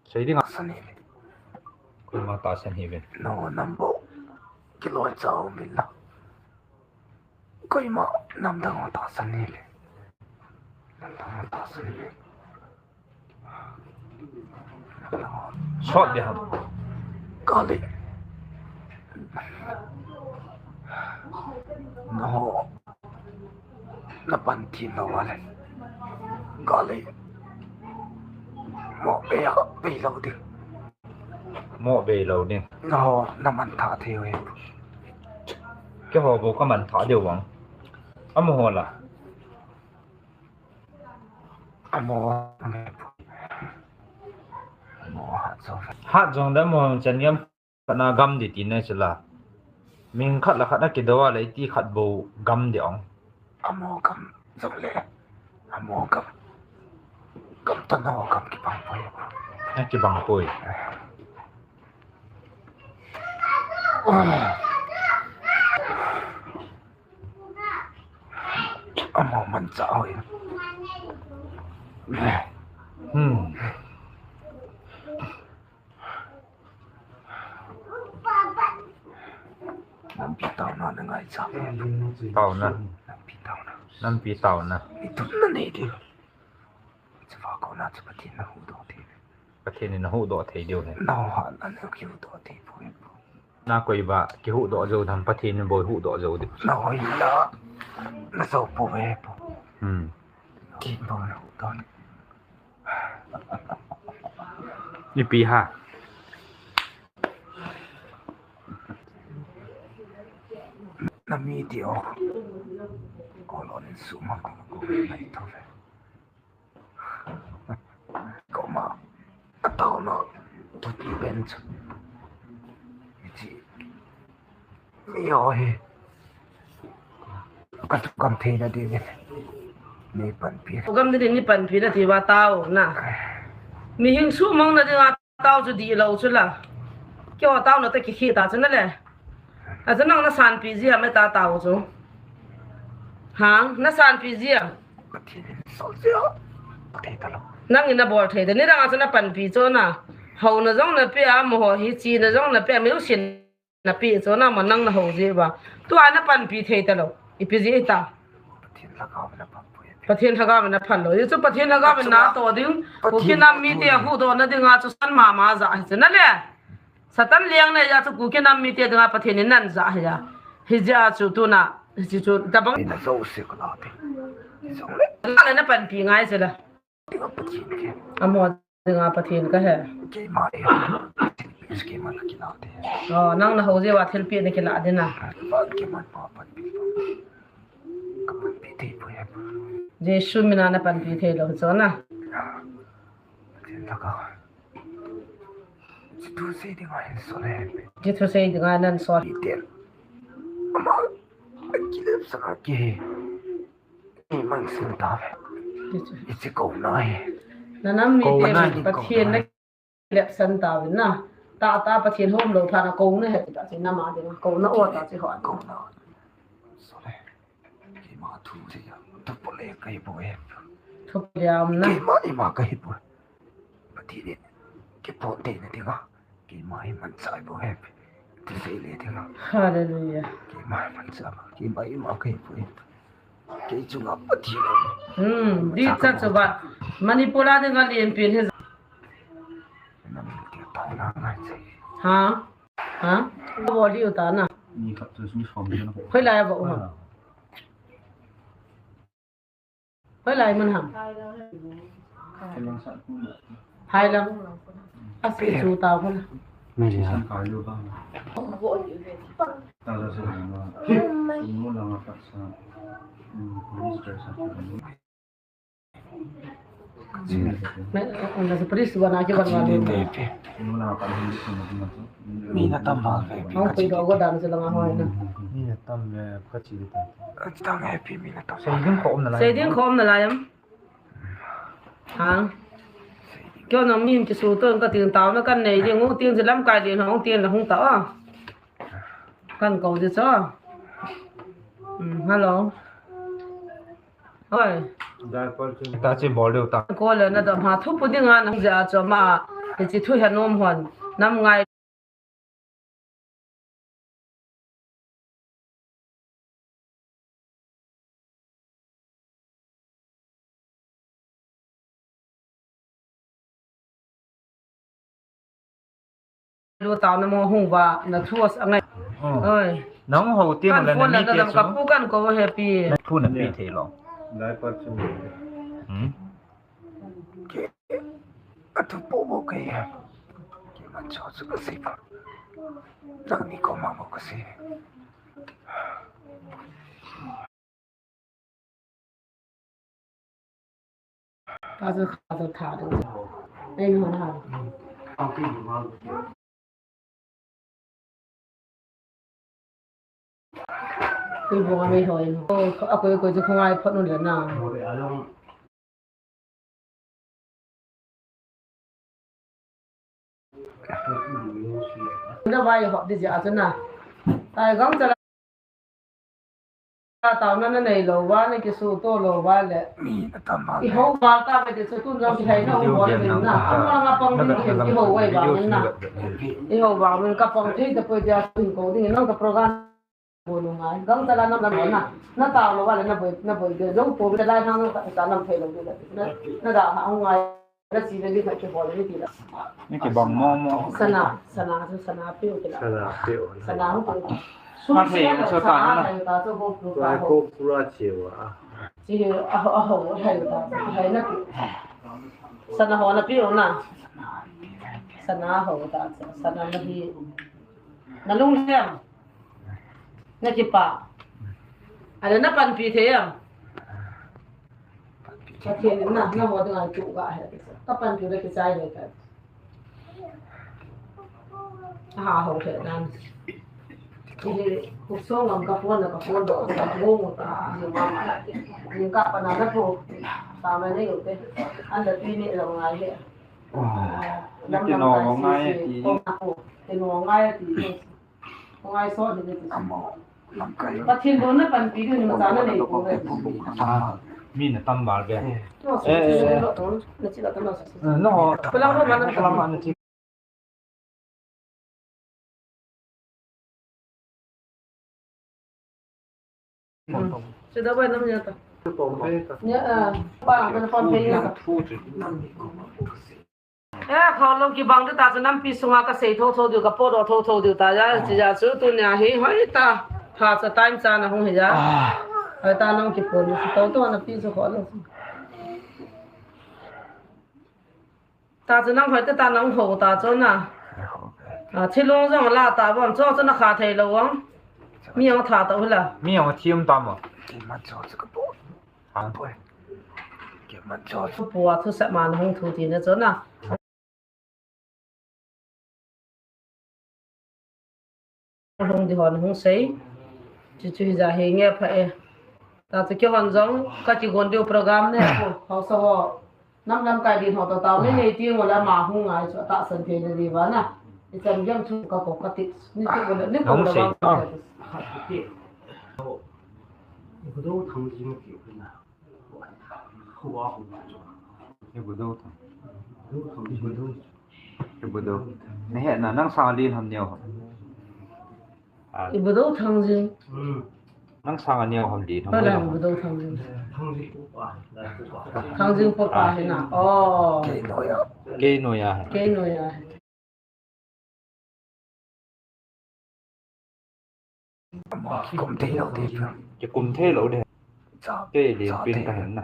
Sei ding a san hi. Koima tahsan hi ve. No, nam bou. Kiloi chau min la. Koima nam dang tahsan hi le. Nam dang tahsan hi le. Sot ding ham. Kale. No. Na pan ti no wale. Kale. Mo be ya, be lo di. Mo be lo di. No, na man tha thei we. Keiho bou ka man tha diu vang. Amaho la. Amaho. Amaho hat jong. Hat jong da amaho chan yam. Khat na gam di ti na sila. Min khat la khat na kidou a le ti khat bou gam di ong. Amaho gam jong le. Amaho gam. Gam ta no gam kibang poi. Na kibang poi. Amaho man cha oi. Hmm. Nampi taona na ngai cha. Taona. Nampi taona. Nampi taona. Itum na nei di. Chapa ko na chu Pathen na huhdoh thei. Pathen in na huhdoh thei diu ahi. Nao ha na na kihuhdoh thei poi. Na koi ba kihuhdoh jou dam Pathen in bou huhdoh jou diu. Na hoi la. Na jou pou ve pou. Hmm. Kin bou na huhdoh. Ipi ha. Na mi ti o. Ko lo ni su ma ko ko na i to ve. Koma, atao na, thupi pen chu. Hichi, mi ho hi. Ka thukam thei na ding in. Nei panpi. Thukam ding in nei panpi na ti va tao na. Mihing sumang na ding a tao chu dihlou chu la. Keiho tao na ta kikhel ta chu na le. Achu nang na sanpi ji a me ta tao chu. Hang, na sanpi ji a. Pathen in sol ji a. Thei talou. Nang in na bol thei ta. Nidang a chu na panpi chu na. Houna jong na pe a, amaho hi chena jong na pe a, mi usin na pe chu na ma nang na hou ji va. Tua na panpi thei talou. Ipi ji ta. Pathen lhagao na pan poi. Pathen lhagao na pan lou. Hichu Pathen lhagao na to ding. Pathen Kuki nam mite huhdoh na ding a chu san mama ja hi chu na le. Satan leng ne ja chu Kuki nam mite dinga Pathen in nan ja hi ja. Hijeh a chu tuna, hichi chu tabang. Ina jo se ka la te. Jong le. La le na panpi ngai se la. Dinga Pathen ke. Amaho dinga Pathen ka he. Keima e. Keima la kila te. Oh, nang na hou ji va thilpeh na kila ding na. Ba keima pa panpi. Ka panpi thei poi. Jesu mina na panpi thei lou chu na. Pathen lhagao. Chu thusei dinga hin sol e. Chu thusei dinga nan sol. Peter. Ama, kilep sanga ke. Ni mang sin ta ve. Hichi ko na he. Na nam mite Pathen na kilep san ta ve na. Ta ta Pathen hom lou pha na ko na he ta chi na ma de ko na o ta chi ho. Ko na. Sol e. Keima thu se ya, thu pole ka hi poi. Thu pole am na. Keima ima ka hi poi. Pathen in, kei pon te na dinga. Keima hi man chai poi. Thusei le dinga. Hallelujah. Keima hi man chai poi. Keima ima ka hi poi. Kei chunga Pathen. Hmm, di cha chu ba. Manipur a dinga len pen he. Nam ti ta na ngai che. Ha? Ha? Ka bol diu ta na. Ni khat chu su som ni na. Hoilai a bol u ham? Hoilai mun ham? Hailam. Asi su ta u na. Na, na sa priest ba na ki ban ba ni. Mi na tam ba ve. Hong pui do go dan sa langa hoi na. Mi na tam ve ka chi ta. Tam ve pi mi na tam. Sei ding khom na lai. Sei ding khom na lai am. Ha. Kyo na mi ki su to ka ting tao na kan nei ding u ting lamkai ding hong ting la hong ta a. Kan ko ji cho. Hmm, hello. Hoi. Diaper chu. Ta chi bol diu ta. Ko le na dam ha thu pu ding a nang ja cho ma. Hichi thu he nom hon. Nam ngai. Lu tao na mo hung va, na thu a ngai. Oh. Oi. Nang ho ti kan mo le phone na la mi na te dam chu. Ka pu kan ko happy. Na thu na pi thei lo. Lai pa chu. Hmm. Ke, a thu po bo ke. Ke man cho chu ka sei pa. Nang ni ko ma mo ka sei. Ka chu kha chu tha ding. Ei, no na. Ei, bo ngai hoi. Oh, a koi koi chu kha ngai phot nu le na. Na vai hop di ja chu na. Tai gangchala taona na nei lou va, na kisuto lou va le. Mi na tam ba. I ho ba ta ve di chu tun jong kihei na ho le na. Ama nga pang ni kihei i ho vai ba na. I ho ba min ka pang thei ta poi dia tun ko ding nang ka program. Bo nungai. Gangchala nam lam na. Na tao lou va le na boi, na boi de. Jong po de lai hang ka ta nam thei lou de. Na, na da ha ngai. Na si le ni ka ke bol ni ti la. Ni ke bang mo mo. Sana, sana, sana pe u ke la. Sana pe u. Sana u pe u. Ma thei u cho ta na. Sana ta cho bo pu ta ho. Ko pura che wa. Chi a ho, a ho, hai ta. Hai na ki. Sana ho na pe u na. Sana ho ta. Sana na hi. Na lunghem. Na kipah. Ale na panpi thei em? Pathen in na, na ho dinga tuh ga he. Ka panpi le kichai le ka. Aha, ho he dan. Ile, kusong am ka phone, ka phone do, ka phone ka. Ni mama. Ni ka pa na na po. Sa ma ne yo te. An da ti ni lo ngai he. Lam lam ka si si. Ko na po. Te no ngai ti. Pathen dona panpi ding ni masa na nei ko ve. Ah, mi na tam val ve. Eh, eh, eh. No, pala ko mana pala mana. Sida bai nam ya ta. Ya, ah, pa, pa, pa, pa, ya. Eh, kholom kibang te ta chu nampi sunga ka sei tho tho diu, ka pot tho tho diu ta ja, chi ja chu tunia hi hoi ta. Pha cha time cha na hung hi ja. Hoi ta nang kipon ni to to na pi chu kholom. Ta chu nang hoi te ta nang ho ta chu na. A, thilong jong la ta bom chu chu na kha thei lo ang. Mi ang tha ta hula. Mi ang thiam ta mo. Ki man chu chu ka pot. Ang poi. Ke man cho. Thu pua thu sat man hung thu ti na cho na. Hung di hon hung sei. Chu chu hi ja hi nge pha e. Ta chu kihon jong ka kigon diu program ne ko. Hausa ho. Nam lamkai din ho to tao ni nei ti ngo la ma hung ngai chu tahsan thei na di va na. I chan jam thu ka ko ka ti. Ni ti ko la ni ko la va. Ibu do thang jing ki na. Ibu do thang. Ibu do. Ibu do. Nahet na nang sang lin ham neo ham. Ibu do thang jing. Nang sang neo ham lin ham. Ba la ibu do thang jing. Thang jing papa he na. Oh. Kei noya. Kei noya. Kei noya. Kum thei lou de. Ki kum thei lou de. Cha. Kei lin pin ka hin na.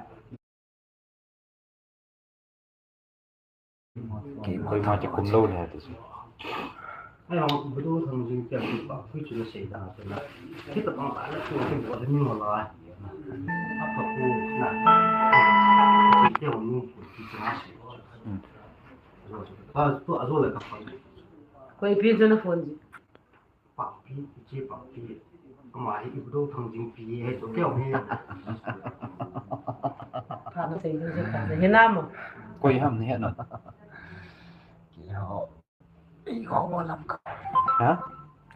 Kei ma cha kum lou de ti. Ai long bu du thang jing pia ki pa phui chu na sei da na. Ki ta bang ka na chu ki bo de ni mo la. A pa pu na. Ki te ni ki chu na sei. Ka tu a zo le ka pa. Koi pi chu na phone ji. Pakpi, iche Pakpi. Ama hi Ibu Do Thangjing pi hi to keu hi. Pha na sei ding se pha na. Hi na mo. Koi ham ni he na. Kei ho. Ei ho ho lam ka. Ha?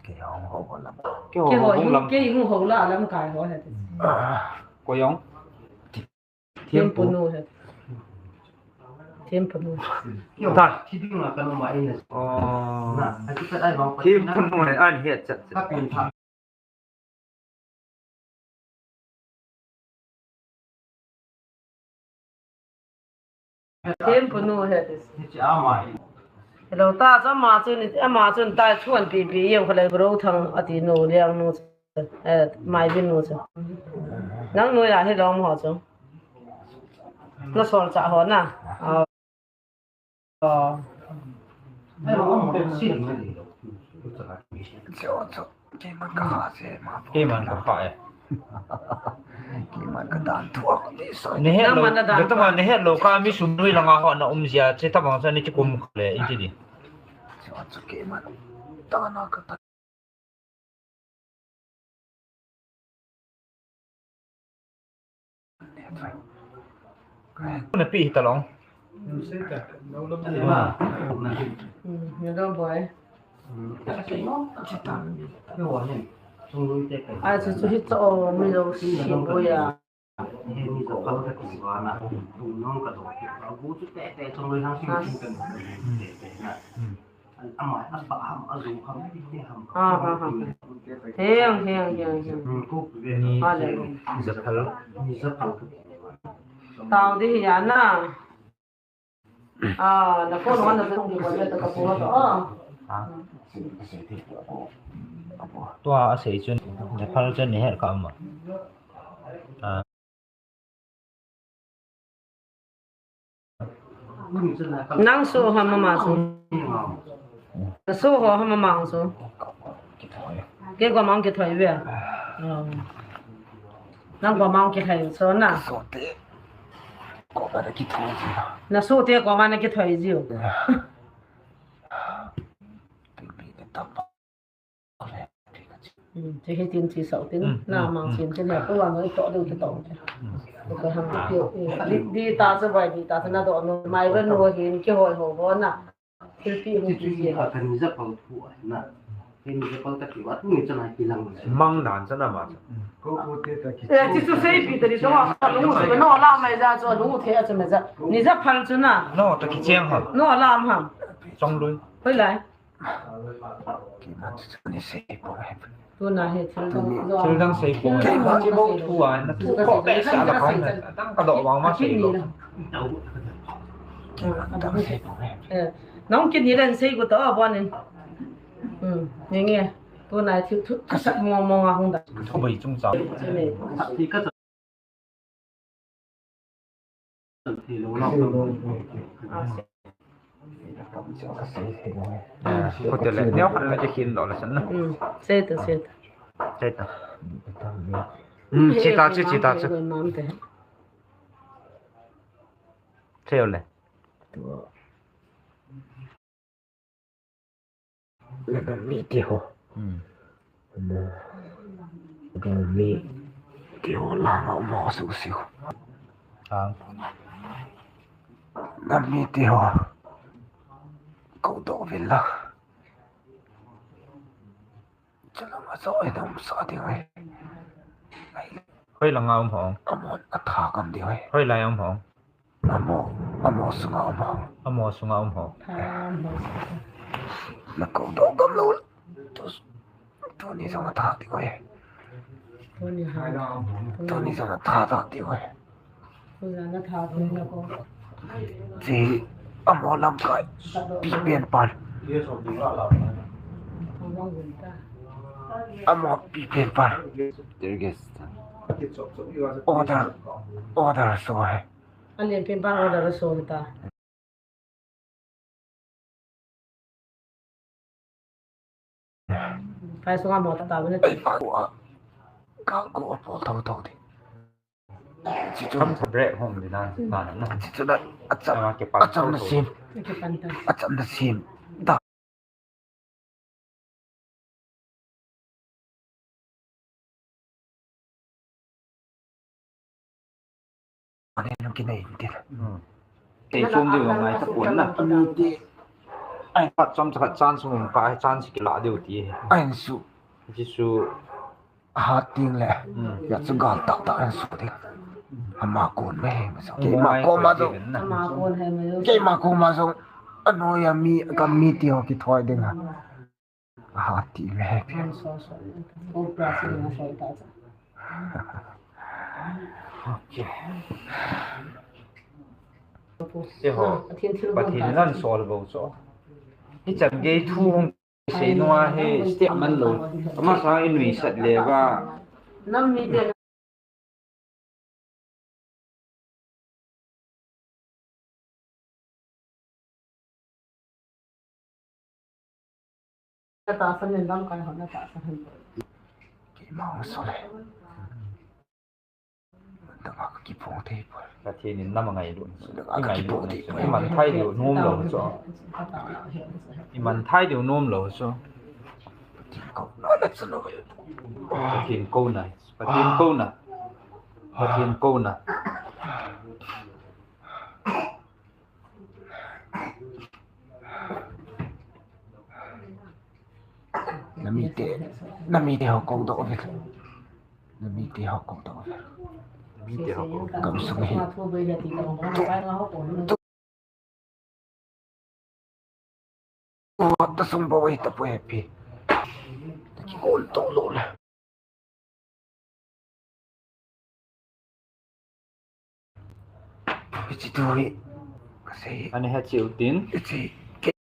Kei ho ho lam. Kei ho ho lam. Kei ho ho la lam kai ho he. Koi jong. Thiampu nu he. Thiampu nu. Ta. Thiampu nu he, an het chat chat. Thiampu nu he. Hello, ta chu ama chun, ama chun ta chuan pi pi yeng kho le Bro Thang ati nu, Liang nu chu. Eh, Mai Vin nu chu. Nang nu ya hi long ho chu. Na sol cha ho na. Ah. Ah. Chu, chu. Keiman ka ha se ma. Keiman ka ha e. Keiman ka dan thuak ni so. Nehe lo, nang man na dan. Ka tama nehe lo ka mi sum nui langa ho na um jia che tabang sa ni chi kum le in ti di. Chu, chu keiman. Ta na ka ta. Na pi hi ta long. Hmm, hello boy. Ai, chu, chu hi cha o mi lo si boy a. Ah, ha, ha. Heng, heng, heng, heng. Ale. Tao di hi ya na. Ah, na phone wan na phone di ko le ta ka phone to. Ah. Tua asei chun, Japhal chun ni her ka ama. Ah. Nang so ham ama so. Na so ho ham ama so. Kei ko mang kithoi ve. Oh. Nang ko mang kithoi so na. So te. Ko ka kithoi ji. Na so te ko ma na kithoi ji. Te bi te tam. Hmm, chu hitin chu sau tin, hmm, na hmm, mang hmm. Chin tin he, ko wa no i to ding ki to. Hmm. Ko ham ki, eh, di, di ta chu bai, di ta chu na do no, mai ran no hin ki hoi ho bo na. Thil pi hu pi je. Ka ni ja pau thu a na. Ni ja pau ta ki wa tu ni cha na ki lang. Mang dan cha na ma. Ko ko te ta ki. Eh, chu chu sei pi ta di to wa, ka lu su no la mai ja chu lu the a chu me ja. Ni ja phal chu na. No ta ki cheng ha. No la ma. Chong lui. Hoi lai. Keiman chu ni sei poi. Tuna hi thil dang, thil dang sei poi. Keiman chu bo thu a, na thu ko be sa la pha na. Dang ka do wang ma sei lo. Keiman dang sei poi. Eh, nang kin ni len sei ko to bon in. Hmm, nge nge. Tuna hi thil thu, thu sat mo mo nga hung da. Thu bai chung cha. Che ne. Kutele, neo khat na che khin lo la san na. Hmm, sei ta, sei ta. Sei ta. Hmm, che ta, che, che ta, che. Sei le. Nam mi ti ho. Hmm. Nam mi ti ho langa um ho su su. Ah. Nam mi ti ho. Ko do vin la. Chalanga so e dam sa ti ho. Hoi langa um ho. Amon atha kam ti ho. Hoi lai um ho. Amo, amo sunga um ho. Amo sunga um ho. Na ko do gam lo. Tu, tuni jong atha ti ko e. Tuni ha. Tuni jong atha ta ti ko e. Tuni na tha ti na ko. Ji amo lam kai. Pi pen pan. Amo pi pen pan. Order, order so hai. Alen pen bang order so ta. Kai sunga mo ta ta ne. Ei, ka ko a. Ka ko a pol tau tau di. Chichu. Kam sa break hong di na, na, na. Chichu na, acham, acham na sim. Acham na sim. Ta. Ane nung kinai intin. Hmm. Ei, chom diu ngai ta pon na. Ani te. Ai, pat chom cha chan sung ka ai chan si kila diu ti. Ai su. Jisu. Hat ting le. Hmm. Ya chu gal tak tak an su ding. Ama kon me he ma so. Keima koma jong. Ama kon he ma jong. Keima koma jong. Anoiya mi ka mi ti ho kithoi ding ha. Hat ting le he. An so so. Ko pra si na so ta cha. Okay. Te ho. Pathen nan sol bo cho. Hichan gei thu hung sei nunga hi step man lou. Amasa i nuisat le va. Nam mi te Ka tahsan in lamkai hon na tahsan han. Keima hung so le. Danga ka kiphong thei poi. Pathen in nam a ngailut. Danga ka kiphong thei poi. I man thai diu nom lou chu. I man thai diu nom lou chu. Pathen kou na na chu lou. Pathen kou na. Pathen kou na. Pathen kou na. Na mite, na mite ho kou doh uvin. Na mite ho kou doh uvin. Na mite ho kou. Gamsung hi. Tu, tu, tu, ta sung bou hi tapoi happy. Ta kikol doh lou le. Hiche thu hi, ka sei. Ani ha cheu tin. Hiche, ke-,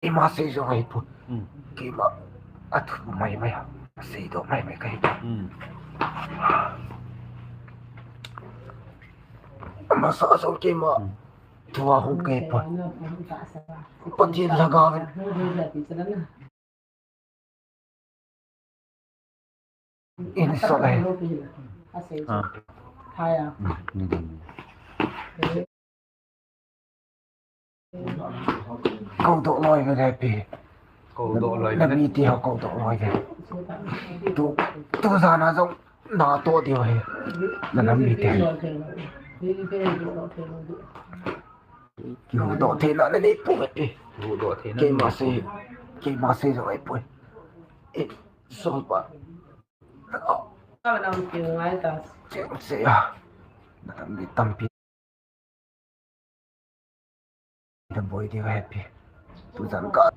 keima sei jong ahipoi. Hmm. Keima, athu mai mai a, seidoh mai mai kahi. Hmm. Amasa jong keima, hmm, thu a hung kahipoi. Pathen lhagao in. In so lai. Ah. Kou doh loi ve le pi. Kou doh loi ve. Na mite ho kou doh loi ve. Tu, tu jan a jong na toh diu ahi. Na nam mite. Kihuhdoh theina na nei poi ve pi. Kihuhdoh theina. Keima sei, keima sei jong ahipoi. Eh, so pa. Ka nam pi ngai ta. Cheng sei a. Na nam mi tampi. Ita boi diu ahi pi. Tu jan ka.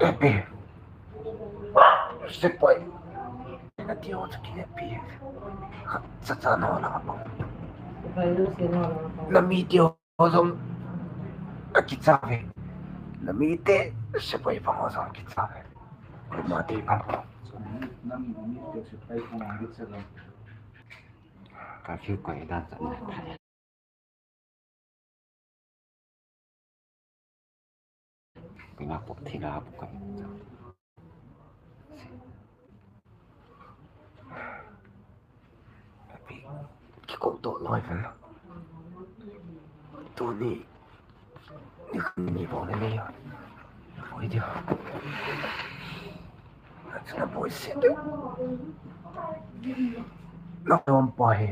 Epi. Sepai. Na ti ho chu kinepi. Cha cha na ho langa pang. Na mite ho jong akicha ve. Na mite sepai pang ho jong akicha ve. Koima ti pang. Ka fiu koi dan chan na. Kina pok thina pok kai. Kiko to loi kan. Tuni. Ni kan ni bo ni ni. Oi dia. Achana boy sende. Na tom pa he.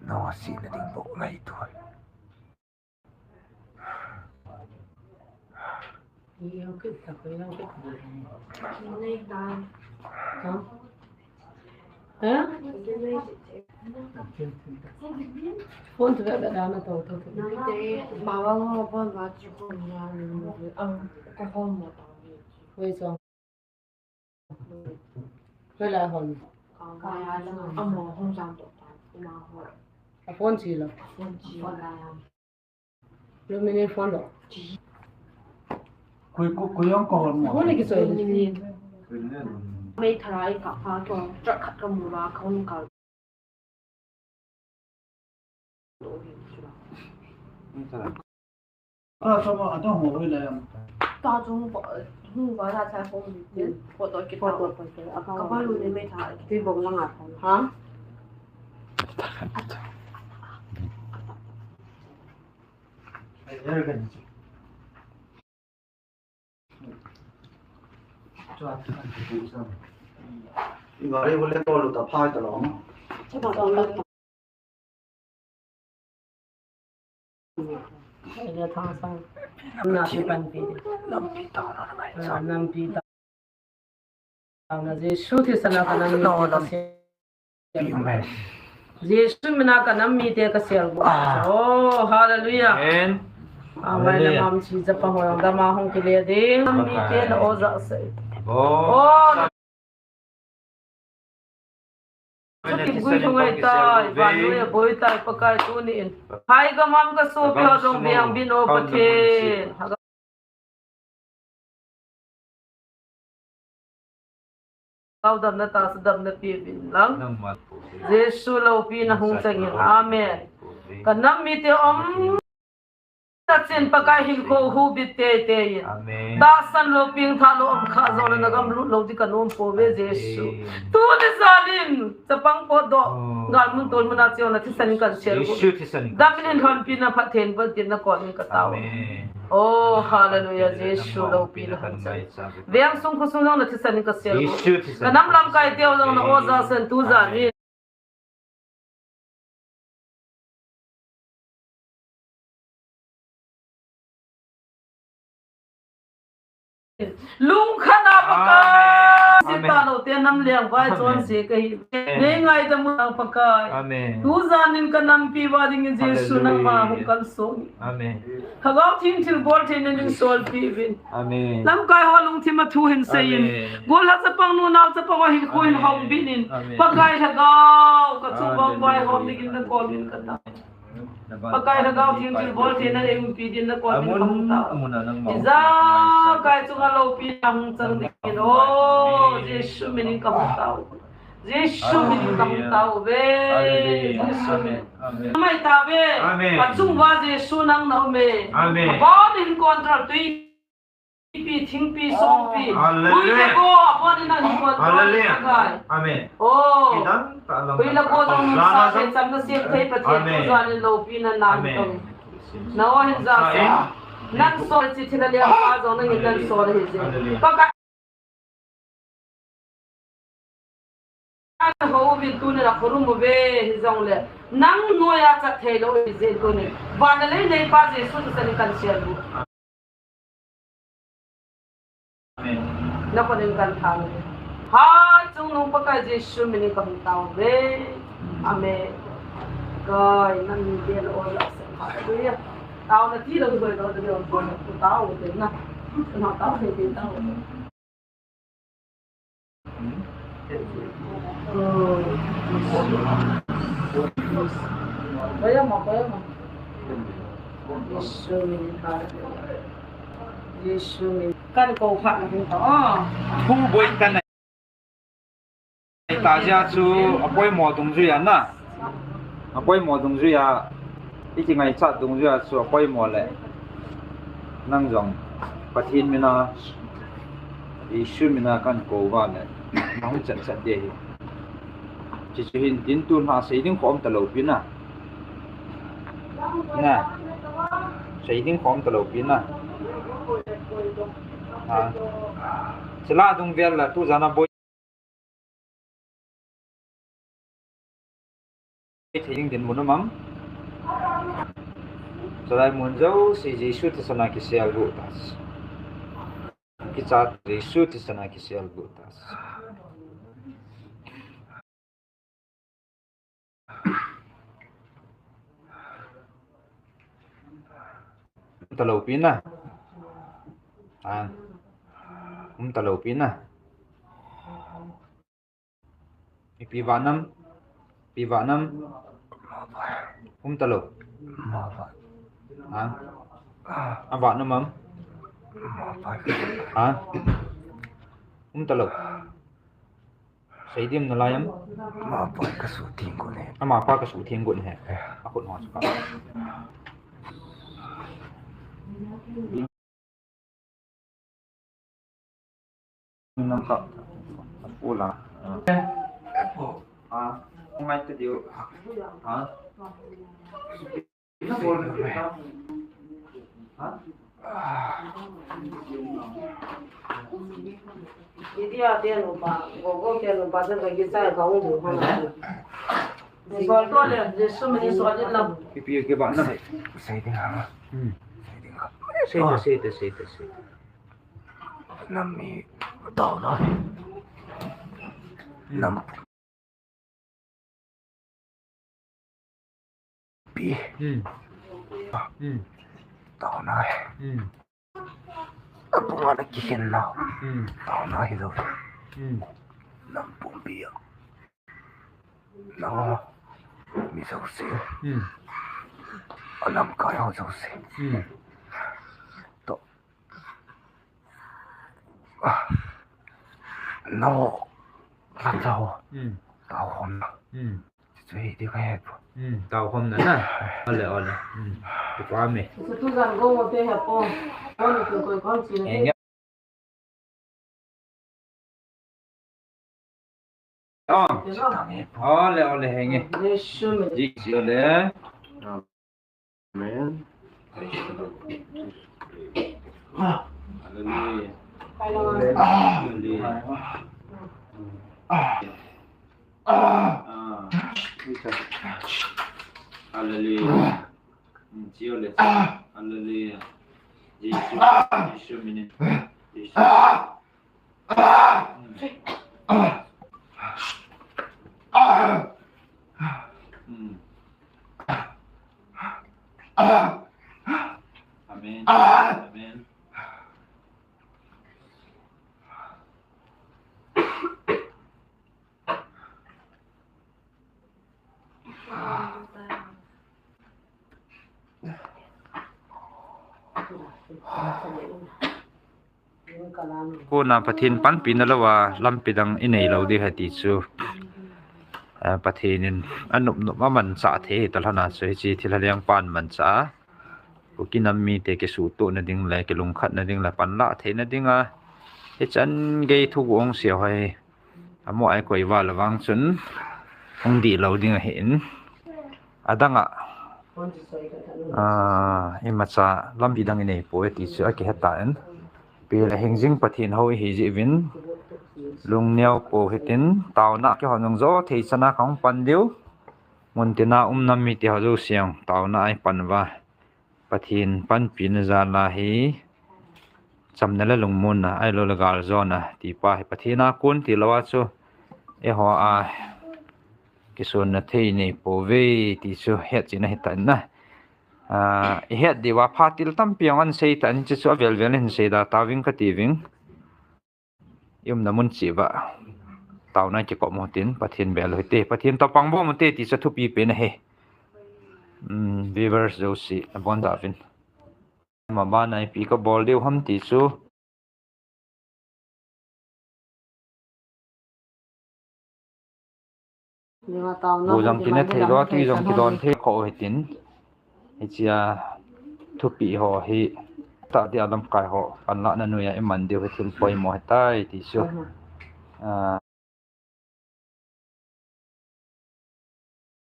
Na wasi na ding bo ngai tu. Phone tu da da na to to. Nang te, ma wa wa wa wa chi ko na ni. Ang ko home mo ta ni. Wei zong. Hoilai hon? Kaya lang, amo hong jam to ta, ima ho. A phone chi lo. A phone chi lo. Lumini phone lo. Kui, kui, kui ang ko mo. Phone ni ki choi. Mei tharai ka pha to, truck khat ka mu ba, ka hong ka. Gari bole tolu ta phai ta lo. Nampi ta na ngai. Nampi ta. Taona Jesu thisan a ka nam mite ka sel. Amen. Jesu min a ka nam mite ka sel. Ah. Oh, hallelujah. Amen. Amen. Hallelujah. Nam chi ja pa ho dam a hung kile ding. Nam mite na o ja sei. Oh. Oh. Chuti gui lungai tai, vannoi a boi tai, Pakai tuni in. Hai ka mam ka sopi ho jong veng bin o Pathen. Kau damna tahsa damna pe uvin lang. Jesu loupina hung chang in. Amen. Ka nam mite um tah chan Pakai hinkho hubit teitei in. Amen. Tahsan lou pengthah lou um kha jong le na gam lut lou ding ka nom pouve Jesu. Amen. Tuni jan in chapang potdoh. Oh. Galmun tolmun a cheng na thisan in kan sel. Jesu thisan in. Dam in lhonpina phatthei in boltin na kon in ka tao. Amen. Oh, hallelujah, Jesu loupina hung chang. Veng sung kho sung jong na thisan in ka sel. Jesu thisan. Ka nam lamkai teu jong na o ja sen tu jan in. Lungkhat a Pakai. Amen. Sita lou te nam leng vai chon se ka hi. Amen. Nei ngaidam u Pakai. Amen. Tu jan in ka nampi uva ding in Jesu nangma hung kalsong. Amen. Lhagao Theng thilbol theina ding solpi uvin. Amen. Lamkai ho lungthim a thu hin seiyin. Amen. Gollha chapang nu nao chapang ho hinkho hin hong bin in. Amen. Pakai Lhagao ka chung vang vai hom ding in na kon in ka tao. Pakai Lhagao Theng thilbol theina ding umpi ding in na kon in ka hung tao. Amun, amun a nangma. Ijakai chunga loupina hung chang ding in. Oh, Jesu min in ka hung tao. Jesu min in ka hung tao ve. Hallelujah. Jesu min. Amen. Amen. Mai ta ve. Amen. Ka chung uva Jesu nang na um e. Amen. Abon in control tui pi, thing pi, song pi. Hallelujah. Ui le go, abon in nang control. Hallelujah. Amen. Oh. Ui le go jong sa se cham na siam thei Pathen. Amen. Tu jan in loupina nan tong. Amen. Na o hin ja se. Nan so chi thina le pa jong nang in nan so le hi je. Hallelujah. Pakai An hou uvin tuni a khorum uve, hijongle nang noiya chat thei lou ijeh in tuni van le lei neipa Jesu thisan in kan sel u. Amen. Na khut in kan than uve. Hatchungnung Pakai Jesu min in ka hung tao uve. Amen. Kai, nang min te na o la sa. Hallelujah. Taona tilou hoi lou de, tao te na. Na tao te tao. Kan kou phat na hung ta. Thu boi kan ta jeh chu apoimo dungjui a na. Apoimo dungjui a, i kingaichat dungjui a chu apoimo le. Nang jong Pathen min a, Jesu min a kan kou uva le, nang hung chat chat ding ahi. Chuche chu hin tin tu lha sei ding khom talou pi na. Na. Sei ding khom talou pi na. Ha. Chule dung vel la tu jan a boi thei ding dinmun um am? Chulai mun jouse Jesu thisan a kisel got tah. Kichat Jesu thisan a kisel got tah. Um talou pi na. Ha. Um talou pi na. Ipi vah nam? Ipi vah nam? Um talou. Ha? Avah nam am? Ha? Um talou. Seidim nalai am? Amapa ka suhtheng got e. Amapa ka suhtheng got e. Eh. Akhut ho chu ka. Nang ka. Ula. Ah. Ngai te diu. Ah. Idia te nupa, gogo te nupa, te ka gisa ka u bu ha. Sol to le, Jesu min in sol in lam. Ipi ke ba na. Sei ding ha. Hmm. Sei ding ha. Sei te, sei te, sei te, sei te. Nam mi tao na. Nam pi. Hmm. Hmm. Taona. Hmm. Apunga na kikhen na. Hmm. Taona hi lo. Hmm. Nam pumpi a. Na. Mi jouse. Hmm. Alamkai ho jouse. Hmm. To. Ah. No. Lata ho. Hmm. Tao hon na. Hmm. Chu hi ti ka he po. Hmm. Tao hon na na. Ole, ole. Hmm. Tu pa me. Sa tu jang go mo te he po. Mo ni tu koi kon si na. Eh, ya. Oh. Ole, ole, henge. Ji, ji, ole. Amen. Hallelujah. Hallelujah. Ah. Hallelujah. Mm, ji, ole. Hallelujah. Jesu, Jesu minin. Jesu. Mm. Mm. Amen. Amen. Kona Pathen panpina louva lampi dang inei lou ding ahi ti chu. Eh, Pathen in anop nop a manchah thei hi talhona chu hiche thilha lengpan manchah a. Kuki nam mite kisuhtohna ding le kilungkhatna ding le panlah theina dinga hichan gei thu ong sia hoi. Amo ai koi val vang chun hung dih lou ding ahin. Adanga, ah, imacha lampi dang inei poi ti chu akihe tan. Pi le hingjing Pathen hou ihi jeh uvin lungneo pou hitin taona kihon jong jo thei chana kahung pan diu. Mun tina um nam mite ho jouse jong taona a ipan uva. Pathen panpina jal a hi chamna le lungmonna ahilou le galjona ti pa hi Pathen a kon tilou a chu eiho a kisonna thei nei pouve ti chu hetchetna ahi tan na. Ah, ihet diuva phat til tampi jong ahin sei tan, hiche chu avel vel in sei da tauving kati uving. I umna mun cheh uva taona kikop mo tin Pathen bel u hite, Pathen toh pang bom u hite ti chu thupi pen ahi. Um, viewers jouse nabonchauvin. Ama bana ipi kabol diu ham ti chu. Bu jong kine thei lou, tui jong kidon thei kho hitin. Hichea thupi ho hi tah dia lamkai ho panlahna noiya iman diu hi thil poimo ahitai ti chu. Ah,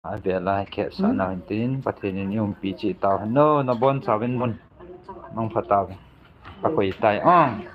avel a khetsahna hin tin Pathen in iumpi cheh tauhen o, nabonchauvin mun mangpha tauvin. Kakoi tai o.